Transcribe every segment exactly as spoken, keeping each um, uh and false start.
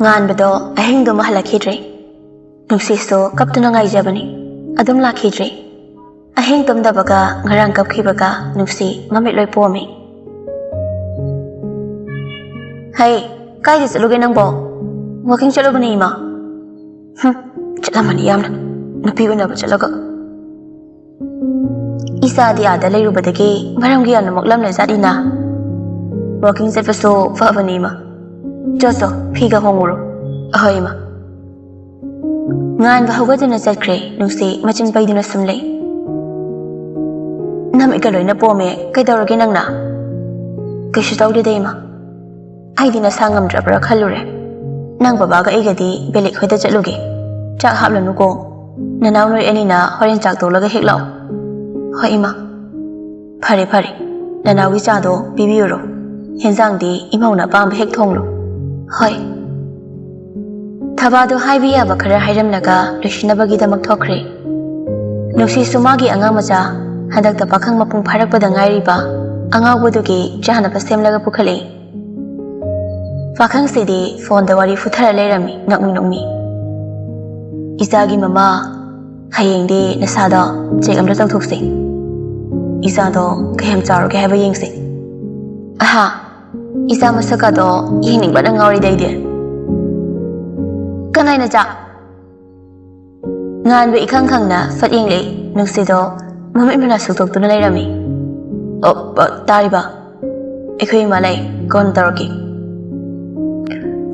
ꯉꯥꯟꯕꯗꯣ ꯑꯍꯤꯡꯗꯨꯃ ꯍꯜꯂꯛꯈꯤꯗ꯭ꯔꯦ꯫ ꯅꯨꯡꯁꯤꯁꯨ ꯀꯞꯇꯨꯅ ꯉꯥꯏꯖꯕꯅꯤ, ꯑꯗꯨꯝ ꯂꯥꯛꯈꯤꯗ꯭ꯔꯦ꯫ ꯑꯍꯤꯡ ꯇꯨꯝꯗꯕꯒ ꯉꯔꯥꯡ ꯀꯞꯈꯤꯕꯒ ꯅꯨꯡꯁꯤ ꯃꯃꯤꯠ ꯂꯣꯏ ꯄꯣꯝꯃꯤ꯫ "ꯍꯩ, ꯀꯥꯏꯗ ꯆꯠꯂꯨꯒꯦ ꯅꯪꯕꯣ?" "ꯋꯥꯀꯤꯡ ꯆꯠꯂꯨꯕꯅꯦ, ꯏꯃꯥ"꯫ "ꯍꯨꯝ, ꯆꯠꯂꯝꯃꯅꯤ ꯌꯥꯝꯅ, ꯅꯨꯄꯤ ꯎꯅꯕ ꯆꯠꯂꯒ"꯫ ꯏꯆꯥꯗꯤ ꯑꯥꯗ ꯂꯩꯔꯨꯕꯗꯒꯤ ꯃꯔꯝꯒ ꯌꯥꯝꯅ ꯃꯣꯛꯂꯝꯂꯖꯥꯠꯅꯤꯅ꯫ "ꯋꯥꯀꯤꯡ ꯆꯠꯄꯁꯨ ꯐꯕꯅꯤ, ꯏꯃꯥ꯫ ꯆꯣ, ꯆꯣ, ꯐꯤꯒ ꯍꯣꯡꯉꯨꯔꯣ"꯫ "ꯑꯍꯣꯏ, ꯏꯃꯥ"꯫ ꯉꯥꯟꯕ ꯍꯧꯒꯠꯇꯨꯅ ꯆꯠꯈ꯭ꯔꯦ꯫ ꯅꯨꯡꯁꯤ ꯃꯆꯤꯟ ꯄꯩꯗꯨꯅ ꯁꯨꯝ ꯂꯩ꯫ "ꯅꯃꯤꯠꯀ ꯂꯣꯏꯅ ꯄꯣꯝꯃꯦ, ꯀꯩꯗꯧꯔꯒꯦ ꯅꯪꯅ?" "ꯀꯩꯁꯨ ꯇꯧꯗꯦꯗ, ꯏꯃꯥ꯫ ꯑꯩꯗꯤ ꯅꯁꯥ ꯉꯝꯗ꯭ꯔꯕ꯭ꯔꯥ ꯈꯜꯂꯨꯔꯦ꯫ ꯅꯪ ꯕꯕꯥꯒ ꯑꯩꯒꯗꯤ ꯕꯦꯂꯤꯛ ꯍꯣꯏꯗ ꯆꯠꯂꯨꯒꯦ꯫ ꯆꯥꯛ ꯍꯥꯞꯂꯅꯨꯀꯣ꯫ ꯅꯅꯥꯎ ꯅꯣꯏ ꯑꯅꯤꯅ ꯍꯣꯔꯦꯟ ꯆꯥꯛ ꯇꯣꯛꯂꯒ ꯍꯦꯛ ꯂꯥꯛꯑꯣ"꯫ "ꯍꯣꯏ, ꯏꯃꯥ"꯫ "ꯐꯔꯦ, ꯐꯔꯦ꯫ ꯅꯅꯥꯎꯒꯤ ꯆꯥꯗꯣ ꯄꯤꯕꯤꯌꯨꯔꯣ꯫ ꯍꯦꯟꯖꯥꯡꯗꯤ ꯏꯃꯧꯅ ꯑꯄꯥꯝꯕ ꯍꯦꯛ ꯊꯣꯡꯂꯨ"꯫ "ꯍꯣꯏ"꯫ ꯊꯕꯥꯗꯣ ꯍꯥꯏꯕ ꯌꯥꯕ ꯈꯔ ꯍꯥꯏꯔꯝꯂꯒ ꯂꯣꯏꯁꯤꯟꯅꯕꯒꯤꯗꯃꯛ ꯊꯣꯛꯈ꯭ꯔꯦ꯫ ꯅꯨꯡꯁꯤꯁꯨ ꯃꯥꯒꯤ ꯑꯉꯥꯡ ꯃꯆꯥ, ꯍꯟꯗꯛꯇ ꯄꯥꯈꯪ ꯃꯄꯨꯡ ꯐꯥꯔꯛꯄꯗ ꯉꯥꯏꯔꯤꯕ ꯑꯉꯥꯎꯕꯗꯨꯒꯤ ꯆꯥꯅꯕ ꯁꯦꯝꯂꯒ ꯄꯨꯈꯠꯂꯛꯏ꯫ ꯄꯥꯈꯪꯁꯤꯗꯤ ꯐꯣꯟꯗ ꯋꯥꯔꯤ ꯐꯨꯊꯔ ꯂꯩꯔꯝꯃꯤ, ꯅꯣꯛꯃꯤ ꯅꯣꯛꯃꯤ꯫ "ꯏꯆꯥꯒꯤ ꯃꯃꯥ, ꯍꯌꯦꯡꯗꯤ ꯅꯁꯥꯗꯣ ꯆꯦꯛ ꯑꯝꯇ ꯇꯧꯊꯣꯛꯁꯤ꯫ ꯏꯆꯥꯗꯣ ꯀꯌꯥꯝ ꯆꯥꯎꯔꯒꯦ ꯍꯥꯏꯕ ꯌꯦꯡꯁꯤ"꯫ "ꯑꯍꯥ, ꯏꯆꯥ ꯃꯁꯛꯀꯗꯣ ꯌꯦꯡꯅꯤꯡꯕꯅ ꯉꯥꯎꯔꯤꯗ ꯑꯩꯗꯤ"꯫ "ꯀꯅꯥꯏ ꯅꯆꯥ?" ꯉꯥꯟꯕ ꯏꯈꯪ ꯈꯪꯅ ꯐꯠ ꯌꯦꯡꯂꯛꯏ꯫ ꯅꯨꯡꯁꯤꯗꯣ ꯃꯃꯤꯠ ꯃꯅꯥ ꯁꯨꯛꯇꯣꯛꯇꯨꯅ ꯂꯩꯔꯝꯃꯤ꯫ "ꯑꯣ, ꯑ, ꯇꯥꯔꯤꯕ? ꯑꯩꯈꯣꯏ ꯏꯃꯥ ꯂꯩ, ꯀꯣꯟꯅ ꯇꯧꯔꯛꯀꯦ"꯫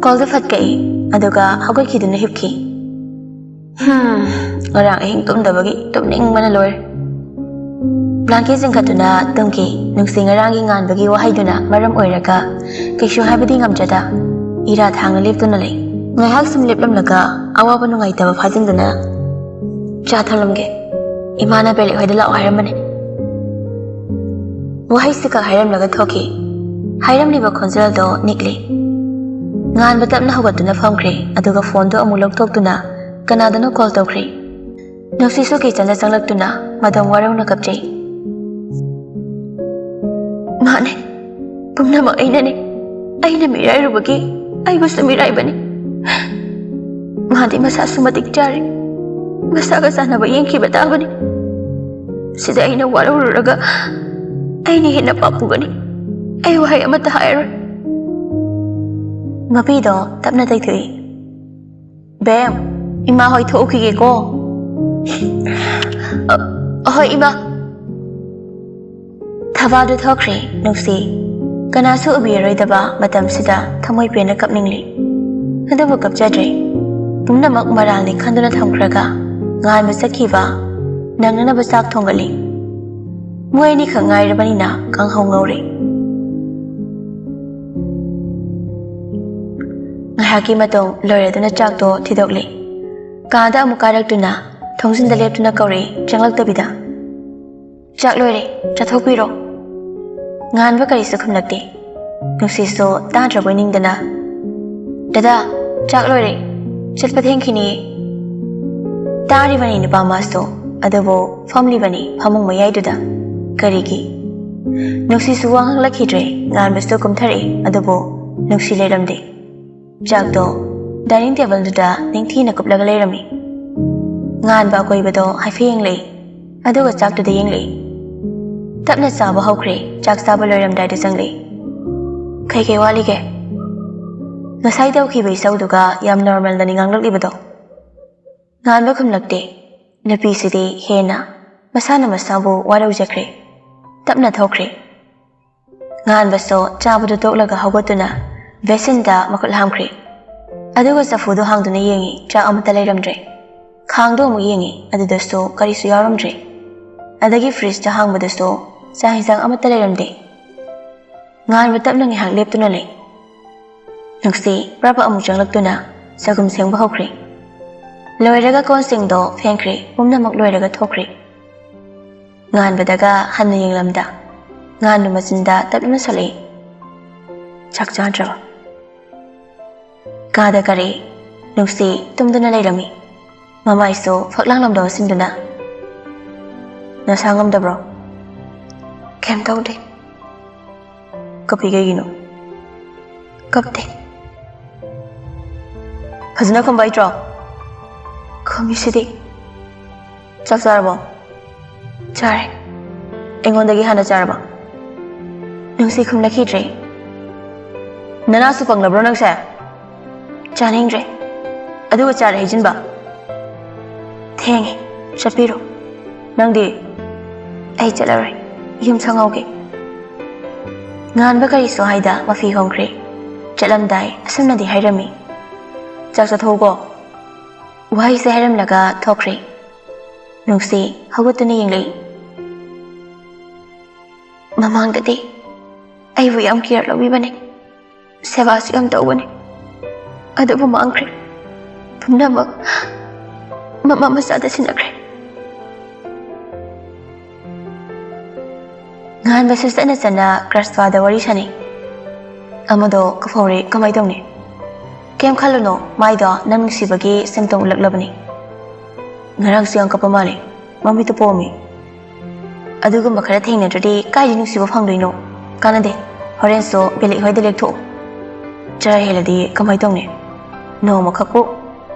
ꯀꯣꯜꯗꯨ ꯐꯠ ꯀꯛꯏ, ꯑꯗꯨꯒ ꯍꯧꯒꯠꯈꯤꯗꯨꯅ ꯍꯤꯞꯈꯤ꯫ ꯍꯝ, ꯉꯔꯥꯡ ꯑꯍꯤꯡ ꯇꯨꯝꯗꯕꯒꯤ ꯇꯨꯝꯅꯤꯡꯕꯅ ꯂꯣꯏꯔꯦ꯫ ꯕ꯭ꯂꯥꯡꯀꯦꯠ ꯆꯤꯡꯈꯠꯇꯨꯅ ꯇꯨꯝꯈꯤ꯫ ꯅꯨꯡꯁꯤ ꯉꯔꯥꯡꯒꯤ ꯉꯥꯟꯕꯒꯤ ꯋꯥꯍꯩꯗꯨꯅ ꯃꯔꯝ ꯑꯣꯏꯔꯒ ꯀꯩꯁꯨ ꯍꯥꯏꯕꯗꯤ ꯉꯝꯖꯗ ꯏꯔꯥ ꯊꯥꯡꯅ ꯂꯦꯞꯇꯨꯅ ꯂꯩ꯫ ꯉꯥꯏꯍꯥꯛ ꯁꯨꯝ ꯂꯦꯞꯂꯝꯂꯒ ꯑꯋꯥꯕ ꯅꯨꯡꯉꯥꯏꯇꯕ ꯐꯥꯖꯤꯟꯗꯨꯅ, "ꯆꯥ ꯊꯝꯂꯝꯒꯦ꯫ ꯏꯃꯥꯅ ꯕꯦꯂꯦꯛ ꯍꯣꯏꯗ ꯂꯥꯛꯑꯣ ꯍꯥꯏꯔꯝꯕꯅꯦ"꯫ ꯋꯥꯍꯩꯁꯤꯈꯛ ꯍꯥꯏꯔꯝꯂꯒ ꯊꯣꯛꯈꯤ꯫ ꯍꯥꯏꯔꯝꯂꯤꯕ ꯈꯣꯟꯖꯦꯜꯗꯣ ꯅꯤꯛꯂꯤ꯫ ꯉꯥꯟꯕ ꯇꯞꯅ ꯍꯧꯒꯠꯇꯨꯅ ꯐꯝꯈ꯭ꯔꯦ, ꯑꯗꯨꯒ ꯐꯣꯟꯗꯨ ꯑꯃꯨꯛ ꯂꯧꯊꯣꯛꯇꯨꯅ ꯀꯅꯥꯗꯅꯣ ꯀꯣꯜ ꯇꯧꯈ꯭ꯔꯦ꯫ ꯅꯨꯡꯁꯤꯁꯨ ꯀꯤꯆꯟꯗ ꯆꯪꯂꯛꯇꯨꯅ ꯃꯗꯝ ꯋꯥꯔꯧꯅ ꯀꯞꯆꯩ꯫ "ꯃꯥꯅꯦ, ꯄꯨꯝꯅꯃꯛ ꯑꯩꯅꯅꯦ꯫ ꯑꯩꯅ ꯃꯤꯔꯥꯏꯔꯨꯕꯒꯤ ꯑꯩꯕꯨꯁꯨ ꯃꯤꯔꯥꯏꯕꯅꯤ"꯫ ꯃꯥꯗꯤ ꯃꯁꯥꯁꯨ ꯃꯇꯤꯛ ꯆꯥꯔꯦ꯫ ꯃꯁꯥꯒ ꯆꯥꯟꯅꯕ ꯌꯦꯡꯈꯤꯕ ꯇꯥꯕꯅꯤ꯫ ꯁꯤꯗ ꯑꯩꯅ ꯋꯥꯔꯧꯔꯨꯔꯒ ꯑꯩꯅ ꯍꯦꯟꯅ ꯄꯥꯞꯄꯨꯒꯅꯤ꯫ ꯑꯩ ꯋꯥꯍꯩ ꯑꯃꯠꯇ ꯍꯥꯏꯔꯣꯏ꯫ ꯃꯄꯤꯗꯣ ꯇꯞꯅ ꯇꯩꯊꯣꯛꯏ꯫ "ꯕꯦꯝ, ꯏꯃꯥ ꯍꯣꯏ ꯊꯣꯛꯎꯈꯤꯒꯦꯀꯣ꯫" "ꯑ, ꯑꯍꯣꯏ, ꯏꯃꯥ꯫" ꯊꯕꯥꯗꯨ ꯊꯣꯛꯈ꯭ꯔꯦ ꯅꯨꯡꯁꯤ꯫ ꯀꯅꯥꯁꯨ ꯎꯕꯤꯔꯔꯣꯏꯗꯕ ꯃꯇꯝꯁꯤꯗ ꯊꯃꯣꯏ ꯄꯦꯟꯅ ꯀꯞꯅꯤꯡꯂꯤ꯫ ꯑꯗꯨꯕꯨ ꯀꯞꯆꯗ꯭ꯔꯦ꯫ ꯄꯨꯝꯅꯃꯛ ꯃꯔꯥꯜꯅꯤ ꯈꯟꯗꯨꯅ ꯊꯝꯈ꯭ꯔꯒ ꯉꯥꯟꯕ ꯆꯠꯈꯤꯕ ꯅꯪꯅꯅꯕ ꯆꯥꯛ ꯊꯣꯡꯒꯠꯂꯤ꯫ ꯃꯣꯏ ꯑꯅꯤꯈꯛ ꯉꯥꯏꯔꯕꯅꯤꯅ ꯀꯥꯡꯍꯧ ꯉꯧꯔꯦ꯫ ꯉꯥꯏꯍꯥꯛꯀꯤ ꯃꯇꯨꯡ ꯂꯣꯏꯔꯗꯨꯅ ꯆꯥꯛꯇꯣ ꯊꯤꯗꯣꯛꯂꯦ꯫ ꯀꯥꯗ ꯑꯃꯨꯛ ꯀꯥꯔꯛꯇꯨꯅ ꯊꯣꯡꯖꯤꯟꯗ ꯂꯦꯞꯇꯨꯅ ꯀꯧꯔꯛꯏ, ꯆꯪꯂꯛꯇꯕꯤꯗ꯫ "ꯆꯥꯛ ꯂꯣꯏꯔꯦ, ꯆꯥꯊꯣꯛꯄꯤꯔꯣ꯫" ꯉꯥꯟꯕ ꯀꯔꯤꯁꯨ ꯈꯨꯝꯂꯛꯇꯦ꯫ ꯅꯨꯡꯁꯤꯠꯁꯨ ꯇꯥꯗ꯭ꯔꯕꯣꯏ ꯅꯤꯡꯗꯅ, "ꯗꯗꯥ, ꯆꯥꯛ ꯂꯣꯏꯔꯦ, ꯆꯠꯄ ꯊꯦꯡꯈꯤꯅꯤꯌꯦ꯫" ꯇꯥꯔꯤꯕꯅꯤ ꯅꯨꯄꯥ ꯃꯥꯁꯨ, ꯑꯗꯨꯕꯨ ꯐꯝꯂꯤꯕꯅꯤ ꯐꯃꯨꯡ ꯃꯌꯥꯏꯗꯨꯗ꯫ ꯀꯔꯤꯒꯤ? ꯅꯨꯡꯁꯤꯁꯨ ꯋꯥ ꯉꯥꯡꯂꯛꯈꯤꯗ꯭ꯔꯦ꯫ ꯉꯥꯟꯕꯁꯨ ꯀꯨꯝꯊꯔꯛꯏ, ꯑꯗꯨꯕꯨ ꯅꯨꯡꯁꯤ ꯂꯩꯔꯝꯗꯦ꯫ ꯆꯥꯛꯇꯣ ꯗꯥꯏꯅꯤꯡ ꯇꯦꯕꯜꯗꯨꯗ ꯅꯤꯡꯊꯤꯅ ꯀꯨꯞꯂꯒ ꯂꯩꯔꯝꯃꯤ꯫ ꯉꯥꯟꯕ ꯑꯀꯣꯏꯕꯗꯣ ꯍꯥꯏꯐꯦꯠ ꯌꯦꯡꯂꯛꯏ, ꯑꯗꯨꯒ ꯆꯥꯛꯇꯨꯗ ꯌꯦꯡꯂꯛꯏ꯫ ꯇꯞꯅ ꯆꯥꯕ ꯍꯧꯈ꯭ꯔꯦ꯫ ꯆꯥꯛ ꯆꯥꯕ ꯂꯣꯏꯔꯝꯗꯥꯏꯗ ꯆꯪꯂꯛꯏ꯫ "ꯀꯩ ꯀꯩ ꯋꯥꯠꯂꯤꯒꯦ?" "ꯉꯁꯥꯏ ꯇꯧꯈꯤꯕ ꯏꯁꯧꯗꯨꯒ ꯌꯥꯝ ꯅꯣꯔꯃꯦꯜꯗꯅꯤ ꯉꯥꯡꯂꯛꯂꯤꯕꯗꯣ꯫" ꯉꯥꯟꯕ ꯈꯨꯝꯂꯛꯇꯦ꯫ ꯅꯨꯄꯤꯁꯤꯗꯤ ꯍꯦꯟꯅ ꯃꯁꯥꯅ ꯃꯁꯥꯕꯨ ꯋꯥꯔꯧꯖꯈ꯭ꯔꯦ꯫ ꯇꯞꯅ ꯊꯣꯛꯈ꯭ꯔꯦ꯫ ꯉꯥꯟꯕꯁꯨ ꯆꯥꯕꯗꯨ ꯇꯣꯛꯂꯒ ꯍꯧꯒꯠꯇꯨꯅ ꯕꯦꯁꯤꯟꯗ ꯃꯈꯨꯠ ꯍꯥꯝꯈ꯭ꯔꯦ꯫ ꯑꯗꯨꯒ ꯆꯐꯨꯗꯨ ꯍꯥꯡꯗꯨꯅ ꯌꯦꯡꯉꯤ, ꯆꯥꯛ ꯑꯃꯠꯇ ꯂꯩꯔꯝꯗ꯭ꯔꯦ꯫ ꯈꯥꯡꯗꯣ ꯑꯃꯨꯛ ꯌꯦꯡꯉꯤ, ꯑꯗꯨꯗꯁꯨ ꯀꯔꯤꯁꯨ ꯌꯥꯎꯔꯝꯗ꯭ꯔꯦ꯫ ꯑꯗꯒꯤ ꯐ꯭ꯔꯤꯖꯇ ꯍꯥꯡꯕꯗꯁꯨ ꯆꯥꯛ ꯍꯦꯟꯖꯥꯡ ꯑꯃꯠꯇ ꯂꯩꯔꯝꯗꯦ꯫ ꯉꯥꯟꯕ ꯇꯞꯅ ꯉꯥꯏꯍꯥꯛ ꯂꯦꯞꯇꯨꯅ ꯂꯩ꯫ ꯅꯨꯡꯁꯤ ꯄ꯭ꯔꯚ ꯑꯃꯨꯛ ꯆꯪꯂꯛꯇꯨꯅ ꯆꯒꯨꯝ ꯁꯦꯡꯕ ꯍꯧꯈ꯭ꯔꯦ꯫ ꯂꯣꯏꯔꯒ ꯀꯣꯟꯁꯤꯡꯗꯣ ꯐꯦꯡꯈ꯭ꯔꯦ, ꯄꯨꯝꯅꯃꯛ ꯂꯣꯏꯔꯒ ꯊꯣꯛꯈ꯭ꯔꯦ꯫ ꯉꯥꯟꯕꯗꯒ ꯍꯟꯅ ꯌꯦꯡꯂꯝꯗ ꯉꯥꯟꯕ ꯃꯆꯤꯟꯗ ꯇꯞꯅ ꯁꯣꯜꯂꯛꯏ, "ꯆꯥꯛ ꯆꯥꯗ꯭ꯔꯕ?" ꯀꯥꯗ ꯀꯥꯔꯛꯏ꯫ ꯅꯨꯡꯁꯤ ꯇꯨꯝꯗꯨꯅ ꯂꯩꯔꯝꯃꯤ꯫ ꯃꯃꯥꯏꯁꯨ ꯐꯛꯂꯥꯡꯂꯣꯝꯗ ꯑꯣꯟꯁꯤꯟꯗꯨꯅ, "ꯅꯁꯥ ꯉꯝꯗꯕ꯭ꯔꯣ?" "ꯀꯩꯝ ꯇꯧꯗꯦ꯫" "ꯀꯞꯄꯤ ꯀꯩꯒꯤꯅꯣ?" "ꯀꯞꯇꯦ꯫" ꯐꯖꯅ ꯈꯨꯝꯕ ꯍꯩꯇ꯭ꯔꯣ? ꯈꯨꯝꯃꯤꯁꯤꯗꯤ꯫ ꯆꯥꯛ ꯆꯥꯔꯕꯣ? ꯆꯥꯔꯦ꯫ ꯑꯩꯉꯣꯟꯗꯒꯤ ꯍꯥꯟꯅ ꯆꯥꯔꯕ? ꯅꯨꯡꯁꯤ ꯈꯨꯝꯂꯛꯈꯤꯗ꯭ꯔꯦ꯫ ꯅꯅꯥꯁꯨ ꯄꯪꯂꯕ꯭ꯔꯣ ꯅꯪꯁꯦ? ꯆꯥꯅꯤꯡꯗ꯭ꯔꯦ꯫ ꯑꯗꯨꯒ ꯆꯥꯔꯦ ꯍꯩꯖꯤꯟꯕ꯫ ꯊꯦꯡꯉꯦ꯫ ꯆꯠꯄꯤꯔꯣ꯫ ꯅꯪꯗꯤ? ꯑꯩ ꯆꯠꯂꯔꯣꯏ꯫ ꯌꯨꯝ ꯁꯪꯍꯧꯒꯦ꯫ ꯉꯥꯟꯕ ꯀꯔꯤꯁꯨ ꯍꯥꯏꯗ ꯃꯐꯤ ꯍꯣꯡꯈ꯭ꯔꯦ꯫ ꯆꯠꯂꯝꯗꯥꯏ ꯑꯁꯨꯝꯅꯗꯤ ꯍꯥꯏꯔꯝꯃꯤ꯫ "ꯆꯥꯛ ꯆꯥꯊꯣꯛꯎꯀꯣ꯫" ꯋꯥꯍꯩꯁꯦ ꯍꯥꯏꯔꯝꯂꯒ ꯊꯣꯛꯈ꯭ꯔꯦ꯫ ꯅꯨꯡꯁꯤ ꯍꯧꯒꯠꯇꯨꯅ ꯌꯦꯡꯂꯛꯏ꯫ ꯃꯃꯥꯡꯗꯗꯤ ꯑꯩꯕꯨ ꯌꯥꯝ ꯀꯤꯌꯔ ꯂꯧꯕꯤꯕꯅꯤ, ꯁꯦꯕꯥꯁꯨ ꯌꯥꯝ ꯇꯧꯕꯅꯤ꯫ ꯑꯗꯨꯕꯨ ꯃꯥꯡꯈ꯭ꯔꯦ꯫ ꯄꯨꯝꯅꯃꯛ ꯃꯃꯥ ꯃꯆꯥꯗ ꯁꯤꯟꯅꯈ꯭ꯔꯦ꯫ ꯉꯍꯥꯟꯕꯁꯨ ꯆꯠꯅ ꯆꯠꯅ ꯀ꯭ꯔꯁꯄꯥꯗ ꯋꯥꯔꯤ ꯁꯥꯟꯅꯩ꯫ ꯑꯃꯗꯣ ꯀꯐꯧꯔꯦ, ꯀꯃꯥꯏ ꯇꯧꯅꯤ? ꯀꯩꯝ ꯈꯜꯂꯨꯅꯣ, ꯃꯥꯏꯗꯣ ꯅꯪ ꯅꯨꯡꯁꯤꯕꯒꯤ ꯁꯤꯝꯇꯣꯝ ꯎꯠꯂꯛꯂꯕꯅꯤ꯫ ꯉꯔꯥꯡꯁꯨ ꯌꯥꯝ ꯀꯞꯄ ꯃꯥꯜꯂꯦ, ꯃꯃꯤꯠꯇꯣ ꯄꯣꯝꯃꯤ꯫ ꯑꯗꯨꯒꯨꯝꯕ ꯈꯔ ꯊꯦꯡꯅꯗ꯭ꯔꯗꯤ ꯀꯥꯏꯗ ꯅꯨꯡꯁꯤꯕ ꯐꯪꯗꯣꯏꯅꯣ? ꯀꯥꯟꯅꯗꯦ, ꯍꯣꯔꯦꯟꯁꯨ ꯕꯦꯂꯤꯛ ꯍꯣꯏꯗ ꯂꯦꯛꯊꯣꯛꯎ꯫ ꯆꯔꯥ ꯍꯦꯜꯂꯗꯤ ꯀꯃꯥꯏ ꯇꯧꯅꯤ? ꯅꯣꯡꯃꯈꯛꯄꯨ꯫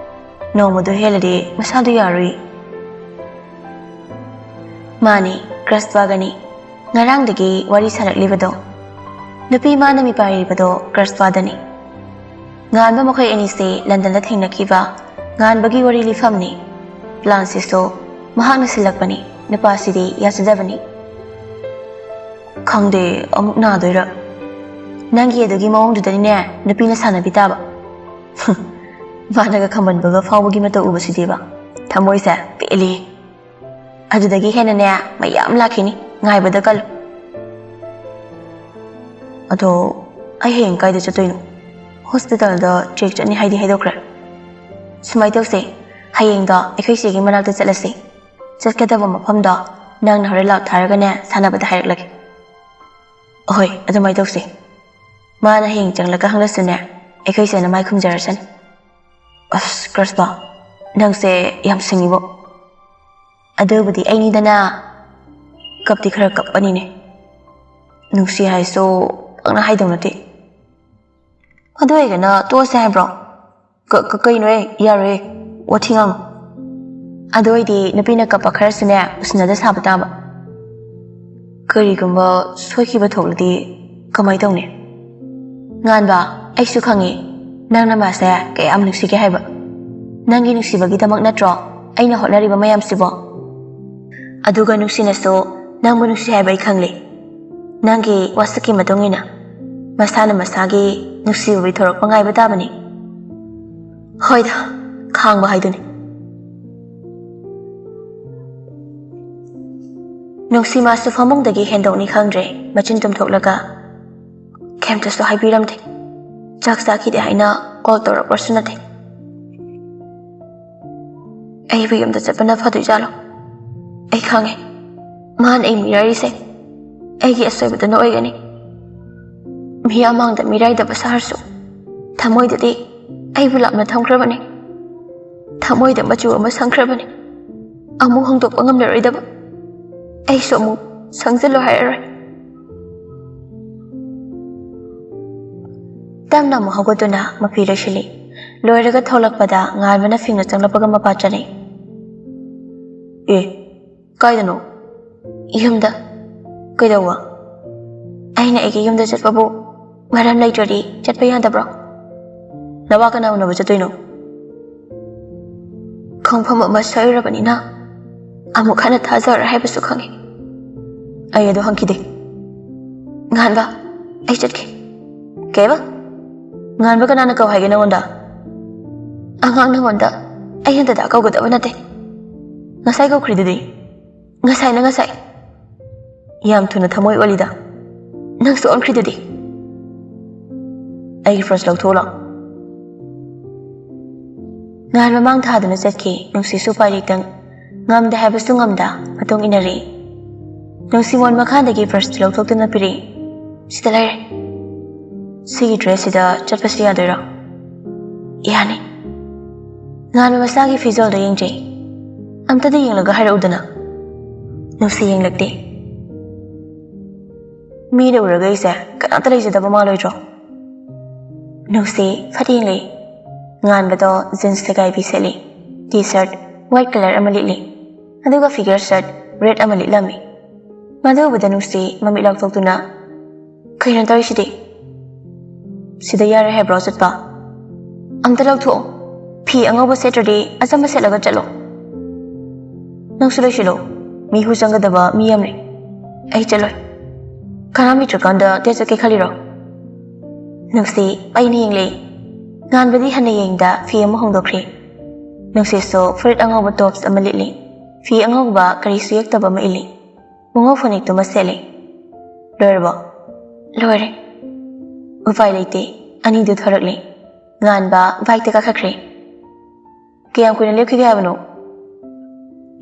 ꯅꯣꯡꯃꯗꯨ ꯍꯦꯜꯂꯗꯤ ꯃꯁꯥꯗꯨ ꯌꯥꯔꯣꯏ꯫ ꯃꯥꯅꯤ, ꯀ꯭ꯔꯁꯄꯥꯒꯅꯤ꯫ ꯉꯔꯥꯡꯗꯒꯤ ꯋꯥꯔꯤ ꯁꯥꯔꯛꯂꯤꯕꯗꯣ꯫ ꯅꯨꯄꯤ ꯃꯥꯅ ꯃꯤꯄꯥꯏꯔꯤꯕꯗꯣ ꯀ꯭ꯔꯁꯄꯥꯗꯅꯤ꯫ ꯉꯥꯟꯕ ꯃꯈꯣꯏ ꯑꯅꯤꯁꯦ ꯂꯟꯗꯟꯗ ꯊꯦꯡꯅꯈꯤꯕ꯫ ꯉꯥꯟꯕꯒꯤ ꯋꯥꯔꯤ ꯂꯤꯐꯝꯅꯤ꯫ ꯄ꯭ꯂꯥꯟꯁꯤꯁꯨ ꯃꯍꯥꯛꯅ ꯁꯤꯜꯂꯛꯄꯅꯤ꯫ ꯅꯨꯄꯥꯁꯤꯗꯤ ꯌꯥꯖꯗꯕꯅꯤ꯫ "ꯈꯪꯗꯦ, ꯑꯃꯨꯛ ꯅꯥꯗꯣꯏꯔꯥ?" "ꯅꯪꯒꯤ ꯑꯗꯨꯒꯤ ꯃꯑꯣꯡꯗꯨꯗꯅꯤꯅꯦ ꯅꯨꯄꯤꯅ ꯁꯥꯟꯅꯕꯤ ꯇꯥꯕ꯫" ꯃꯥꯅꯒ ꯈꯝꯕꯟꯕꯒ ꯐꯥꯎꯕꯒꯤ ꯃꯇꯧ ꯎꯕꯁꯤꯗꯤꯕ꯫ ꯊꯃꯣꯏꯁꯦ ꯄꯦꯜꯂꯤ꯫ ꯑꯗꯨꯗꯒꯤ ꯍꯦꯟꯅꯅꯦ ꯃꯌꯥꯝ ꯂꯥꯛꯈꯤꯅꯤ, ꯉꯥꯏꯕꯗ ꯀꯜꯂꯨ꯫ "ꯑꯗꯣ ꯑꯩ ꯍꯌꯦꯡ ꯀꯥꯏꯗ ꯆꯠꯇꯣꯏꯅꯣ?" "ꯍꯣꯁꯄꯤꯇꯥꯜꯗ ꯆꯦꯛ ꯆꯠꯅꯤ ꯍꯥꯏꯗꯤ ꯍꯥꯏꯗꯣꯛꯈ꯭ꯔꯦ꯫" "ꯁꯨꯃꯥꯏꯅ ꯇꯧꯁꯦ, ꯍꯌꯦꯡꯗꯣ ꯑꯩꯈꯣꯏ ꯆꯦꯒꯤ ꯃꯅꯥꯛꯇ ꯆꯠꯂꯁꯤ꯫ ꯆꯠꯀꯗꯕ ꯃꯐꯝꯗꯣ ꯅꯪꯅ ꯍꯣꯔꯦꯟ ꯂꯥꯎ ꯊꯥꯔꯒꯅꯦ ꯁꯥꯟꯅꯕꯗ ꯍꯥꯏꯔꯛꯂꯒꯦ꯫" "ꯑꯍꯣꯏ, ꯑꯗꯨꯃꯥꯏꯅ ꯇꯧꯁꯦ꯫ ꯃꯥꯅ ꯍꯌꯦꯡ ꯆꯪꯂꯒ ꯍꯪꯂꯁꯨꯅꯦ, ꯑꯩꯈꯣꯏ ꯆꯦꯅ ꯃꯥꯏ ꯈꯨꯝꯖꯔꯁꯅꯤ꯫" "ꯑꯁ, ꯀ꯭ꯔꯁꯄꯥ, ꯅꯪꯁꯦ ꯌꯥꯝ ꯁꯤꯡꯉꯤꯕꯣ꯫" "ꯑꯗꯨꯕꯨꯗꯤ ꯑꯩꯅꯤꯗꯅ꯫ ꯀꯞꯇꯤ ꯈꯔ ꯀꯞꯄꯅꯤꯅꯦ꯫ ꯅꯨꯡꯁꯤ ꯍꯥꯏꯁꯨ ꯄꯪꯅ ꯍꯥꯏꯗꯧ ꯅꯠꯇꯦ꯫" "ꯑꯗꯨ ꯑꯣꯏꯔꯒꯅ ꯇꯣꯛꯑꯁꯦ ꯍꯥꯏꯕ꯭ꯔꯣ?" "ꯀ- ꯀ- ꯀꯩꯅꯣꯍꯦ, ꯌꯥꯔꯣꯏꯍꯦ, ꯋꯥꯊꯤ ꯉꯥꯡꯅꯨ꯫ ꯑꯗꯨ ꯑꯣꯏꯗꯤ ꯅꯨꯄꯤꯅ ꯀꯞꯄ ꯈꯔꯁꯨꯅꯦ ꯎꯁꯤꯟꯅꯗ ꯁꯥꯕ ꯇꯥꯕ꯫ ꯀꯔꯤꯒꯨꯝꯕ ꯁꯣꯏꯈꯤꯕ ꯊꯣꯛꯂꯗꯤ ꯀꯃꯥꯏ ꯇꯧꯅꯤ?" "ꯉꯥꯟꯕ, ꯑꯩꯁꯨ ꯈꯪꯉꯤ ꯅꯪꯅ ꯃꯥꯁꯦ ꯀꯌꯥꯝ ꯅꯨꯡꯁꯤꯒꯦ ꯍꯥꯏꯕ꯫ ꯅꯪꯒꯤ ꯅꯨꯡꯁꯤꯕꯒꯤꯗꯃꯛ ꯅꯠꯇ꯭ꯔꯣ ꯑꯩꯅ ꯍꯣꯠꯅꯔꯤꯕ ꯃꯌꯥꯝꯁꯤꯕꯣ? ꯑꯗꯨꯒ ꯅꯨꯡꯁꯤꯅꯁꯨ ꯅꯪꯕꯨ ꯅꯨꯡꯁꯤ ꯍꯥꯏꯕ ꯑꯩ ꯈꯪꯂꯤ꯫ ꯅꯪꯒꯤ ꯋꯥꯁꯛꯀꯤ ꯃꯇꯨꯡ ꯏꯟꯅ ꯃꯁꯥꯅ ꯃꯁꯥꯒꯤ ꯅꯨꯡꯁꯤꯕ ꯄꯤꯊꯣꯔꯛꯄ ꯉꯥꯏꯕ ꯇꯥꯕꯅꯤ꯫ ꯍꯣꯏꯗ, ꯈꯥꯡꯕ ꯍꯥꯏꯗꯨꯅꯤ꯫" ꯅꯨꯡꯁꯤ ꯃꯥꯁꯨ ꯐꯃꯨꯡꯗꯒꯤ ꯍꯦꯟꯗꯣꯛꯅꯤ ꯈꯪꯗ꯭ꯔꯦ ꯃꯆꯤꯟ ꯇꯨꯝꯊꯣꯛꯂꯒ꯫ "ꯀꯩꯝꯇꯁꯨ ꯍꯥꯏꯕꯤꯔꯝꯗꯦ꯫ ꯆꯥꯛ ꯆꯥꯈꯤꯗꯦ ꯍꯥꯏꯅ ꯀꯣꯜ ꯇꯧꯔꯛꯄꯁꯨ ꯅꯠꯇꯦ꯫ ꯑꯩꯕꯨ ꯌꯨꯝꯗ ꯆꯠꯄꯅ ꯐꯗꯣꯏꯖꯥꯠꯂꯣ? ꯑꯩ ꯈꯪꯉꯦ, ꯃꯥꯅ ꯑꯩ ꯃꯤꯔꯥꯏꯔꯤꯁꯦ ꯑꯩꯒꯤ ꯑꯁꯣꯏꯕꯗꯨꯅ ꯑꯣꯏꯒꯅꯤ꯫ ꯃꯤ ꯑꯃꯥꯡꯗ ꯃꯤꯔꯥꯏꯗꯕ ꯁꯥꯔꯁꯨ ꯊꯃꯣꯏꯗꯗꯤ ꯑꯩꯕꯨ ꯂꯥꯞꯅ ꯊꯝꯈ꯭ꯔꯕꯅꯤ꯫ ꯊꯃꯣꯏꯗ ꯃꯆꯨ ꯑꯃ ꯁꯪꯈ꯭ꯔꯕꯅꯤ, ꯑꯃꯨꯛ ꯍꯣꯡꯗꯣꯛꯄ ꯉꯝꯂꯔꯣꯏꯗꯕ꯫ ꯑꯩꯁꯨ ꯑꯃꯨꯛ ꯁꯪꯖꯤꯜꯂꯣ ꯍꯥꯏꯔꯔꯣꯏ꯫" ꯇꯞꯅ ꯑꯃꯨꯛ ꯍꯧꯒꯠꯇꯨꯅ ꯃꯐꯤ ꯂꯣꯏꯁꯤꯜꯂꯤ꯫ ꯂꯣꯏꯔꯒ ꯊꯣꯛꯂꯛꯄꯗ ꯉꯥꯟꯕꯅ ꯐꯤꯡꯅ ꯆꯪꯂꯛꯄꯒ ꯃꯄꯥ ꯆꯠꯂꯤ꯫ "ꯑꯦ, ꯀꯥꯏꯗꯅꯣ?" "ꯌꯨꯝꯗ꯫" "ꯀꯩꯗꯧꯕ?" "ꯑꯩꯅ ꯑꯩꯒꯤ ꯌꯨꯝꯗ ꯆꯠꯄꯕꯨ ꯃꯔꯝ ꯂꯩꯇ꯭ꯔꯗꯤ ꯆꯠꯄ ꯌꯥꯗꯕ꯭ꯔꯣ?" "ꯅꯋꯥ ꯀꯅꯥ ꯎꯅꯕ ꯆꯠꯇꯣꯏꯅꯣ?" ꯈꯣꯡꯐꯝ ꯑꯃ ꯁꯣꯏꯔꯨꯔꯕꯅꯤꯅ ꯑꯃꯨꯛ ꯍꯟꯅ ꯊꯥꯖꯔꯣꯏ ꯍꯥꯏꯕꯁꯨ ꯈꯪꯉꯤ꯫ "ꯑꯩ ꯑꯗꯨ ꯍꯪꯈꯤꯗꯦ꯫" "ꯉꯥꯟꯕ, ꯑꯩ ꯆꯠꯀꯦ꯫" "ꯀꯩꯕ? ꯉꯥꯟꯕ ꯀꯅꯥꯅ ꯀꯧ ꯍꯥꯏꯒꯦ ꯅꯉꯣꯟꯗ?" "ꯑꯉꯥꯡ ꯅꯉꯣꯟꯗ ꯑꯩ ꯍꯟꯗꯗ ꯀꯧꯒꯗꯕ ꯅꯠꯇꯦ꯫ ꯉꯁꯥꯏ ꯀꯧꯈ꯭ꯔꯤꯗꯨꯗꯤ?" "ꯉꯁꯥꯏꯅ ꯉꯁꯥꯏ꯫" "ꯌꯥꯝ ꯊꯨꯅ ꯊꯃꯣꯏ ꯑꯣꯜꯂꯤꯗ꯫ ꯅꯪꯁꯨ ꯑꯣꯟꯈ꯭ꯔꯤꯗꯨꯗꯤ꯫" "ꯑꯩꯒꯤ ꯐ꯭ꯔꯣꯁ ꯂꯧꯊꯣꯛꯎ ꯂꯥꯎ꯫" ꯉꯥꯟ ꯃꯃꯥꯡ ꯊꯥꯗꯨꯅ ꯆꯠꯈꯤ꯫ ꯅꯨꯡꯁꯤꯁꯨ ꯎꯄꯥꯏ ꯂꯩꯇꯪ, ꯉꯝꯗꯦ ꯍꯥꯏꯕꯁꯨ ꯉꯝꯗ ꯃꯇꯨꯡ ꯏꯟꯅꯔꯤ꯫ ꯅꯨꯡꯁꯤꯃꯣꯟ ꯃꯈꯥꯗꯒꯤ ꯐ꯭ꯔꯣꯁꯇꯨ ꯂꯧꯊꯣꯛꯇꯨꯅ ꯄꯤꯔꯛꯏ꯫ "ꯁꯤꯗ ꯂꯩꯔꯦ꯫ ꯁꯤꯒꯤ ꯗ꯭ꯔꯦꯁꯁꯤꯗ ꯆꯠꯄꯁꯤ ꯌꯥꯗꯣꯏꯔꯣ?" "ꯌꯥꯅꯤ꯫" ꯉꯥꯟꯕ ꯃꯁꯥꯒꯤ ꯐꯤꯖꯣꯜꯗ ꯌꯦꯡꯖꯩ꯫ "ꯑꯝꯇꯗꯤ ꯌꯦꯡꯂꯒ ꯍꯥꯏꯔꯛꯎꯗꯅ꯫" ꯅꯨꯡꯁꯤ ꯌꯦꯡꯂꯛꯇꯦ꯫ "ꯃꯤꯅ ꯎꯔꯒ ꯑꯩꯁꯦ ꯀꯅꯥꯝꯇ ꯂꯩꯖꯗꯕ ꯃꯥꯜꯂꯣꯏꯗ꯭ꯔꯣ?" ꯅꯨꯡꯁꯤ ꯐꯠ ꯌꯦꯡꯂꯛꯏ꯫ ꯉꯥꯟꯕꯗꯣ ꯖꯤꯟꯁ ꯁꯦꯒꯥꯏꯕꯤ ꯁꯦꯠꯂꯤ, ꯇꯤ ꯁꯔꯠ ꯋꯥꯏꯠ ꯀꯂꯔ ꯑꯃ ꯂꯤꯠꯂꯤ, ꯑꯗꯨꯒ ꯐꯤꯒꯔ ꯁꯔꯠ ꯔꯦꯗ ꯑꯃ ꯂꯤꯠꯂꯝꯃꯤ꯫ ꯃꯗꯨ ꯎꯕꯗ ꯅꯨꯡꯁꯤ ꯃꯃꯤꯠ ꯂꯥꯎꯊꯣꯛꯇꯨꯅ, "ꯀꯩꯅꯣ ꯇꯧꯔꯤꯁꯤꯗꯤ? ꯁꯤꯗ ꯌꯥꯔꯦ ꯍꯥꯏꯕ꯭ꯔꯣ ꯆꯠꯄ? ꯑꯝꯇ ꯂꯧꯊꯣꯛꯑꯣ꯫ ꯐꯤ ꯑꯉꯧꯕ ꯁꯦꯠꯇ꯭ꯔꯗꯤ ꯑꯆꯝꯕ ꯁꯦꯠꯂꯒ ꯆꯠꯂꯣ꯫ ꯅꯪꯁꯨ ꯂꯣꯏꯁꯤꯜꯂꯣ, ꯃꯤ ꯍꯨ ꯆꯪꯒꯗꯕ ꯃꯤ ꯌꯥꯝ ꯂꯩ꯫ ꯑꯩ ꯆꯠꯂꯣꯏ꯫ ꯀꯅꯥꯝ ꯂꯩꯇ꯭ꯔꯀꯥꯟꯗ ꯗꯦꯠ ꯆꯠꯀꯦ ꯈꯜꯂꯤꯔꯣ?" ꯅꯨꯡꯁꯤ ꯄꯩꯅ ꯌꯦꯡꯂꯦ꯫ ꯉꯥꯟꯕꯗꯤ ꯍꯟꯅ ꯌꯦꯡꯗ ꯐꯤ ꯑꯃ ꯍꯣꯡꯗꯣꯛꯈ꯭ꯔꯦ꯫ ꯅꯨꯡꯁꯤꯠꯁꯨ ꯐꯨꯔꯤꯠ ꯑꯉꯧꯕ ꯇꯣꯞꯁ ꯑꯃ ꯂꯤꯠꯂꯤ꯫ ꯐꯤ ꯑꯉꯧꯕ ꯀꯔꯤꯁꯨ ꯌꯦꯛꯇꯕ ꯑꯃ ꯏꯜꯂꯤ꯫ ꯄꯨꯡꯉꯧ ꯐꯅꯦꯛꯇꯨꯃ ꯁꯦꯠꯂꯤ꯫ "ꯂꯣꯏꯔꯕꯣ?" "ꯂꯣꯏꯔꯦ꯫" ꯎꯄꯥꯏ ꯂꯩꯇꯦ꯫ ꯑꯅꯤꯗꯨ ꯊꯣꯔꯛꯂꯦ꯫ ꯉꯥꯟꯕ ꯕꯥꯏꯛꯇ ꯀꯥꯈꯠꯈ꯭ꯔꯦ꯫ "ꯀꯌꯥꯝ ꯀꯨꯏꯅ ꯂꯦꯞꯈꯤꯒꯦ ꯍꯥꯏꯕꯅꯣ?"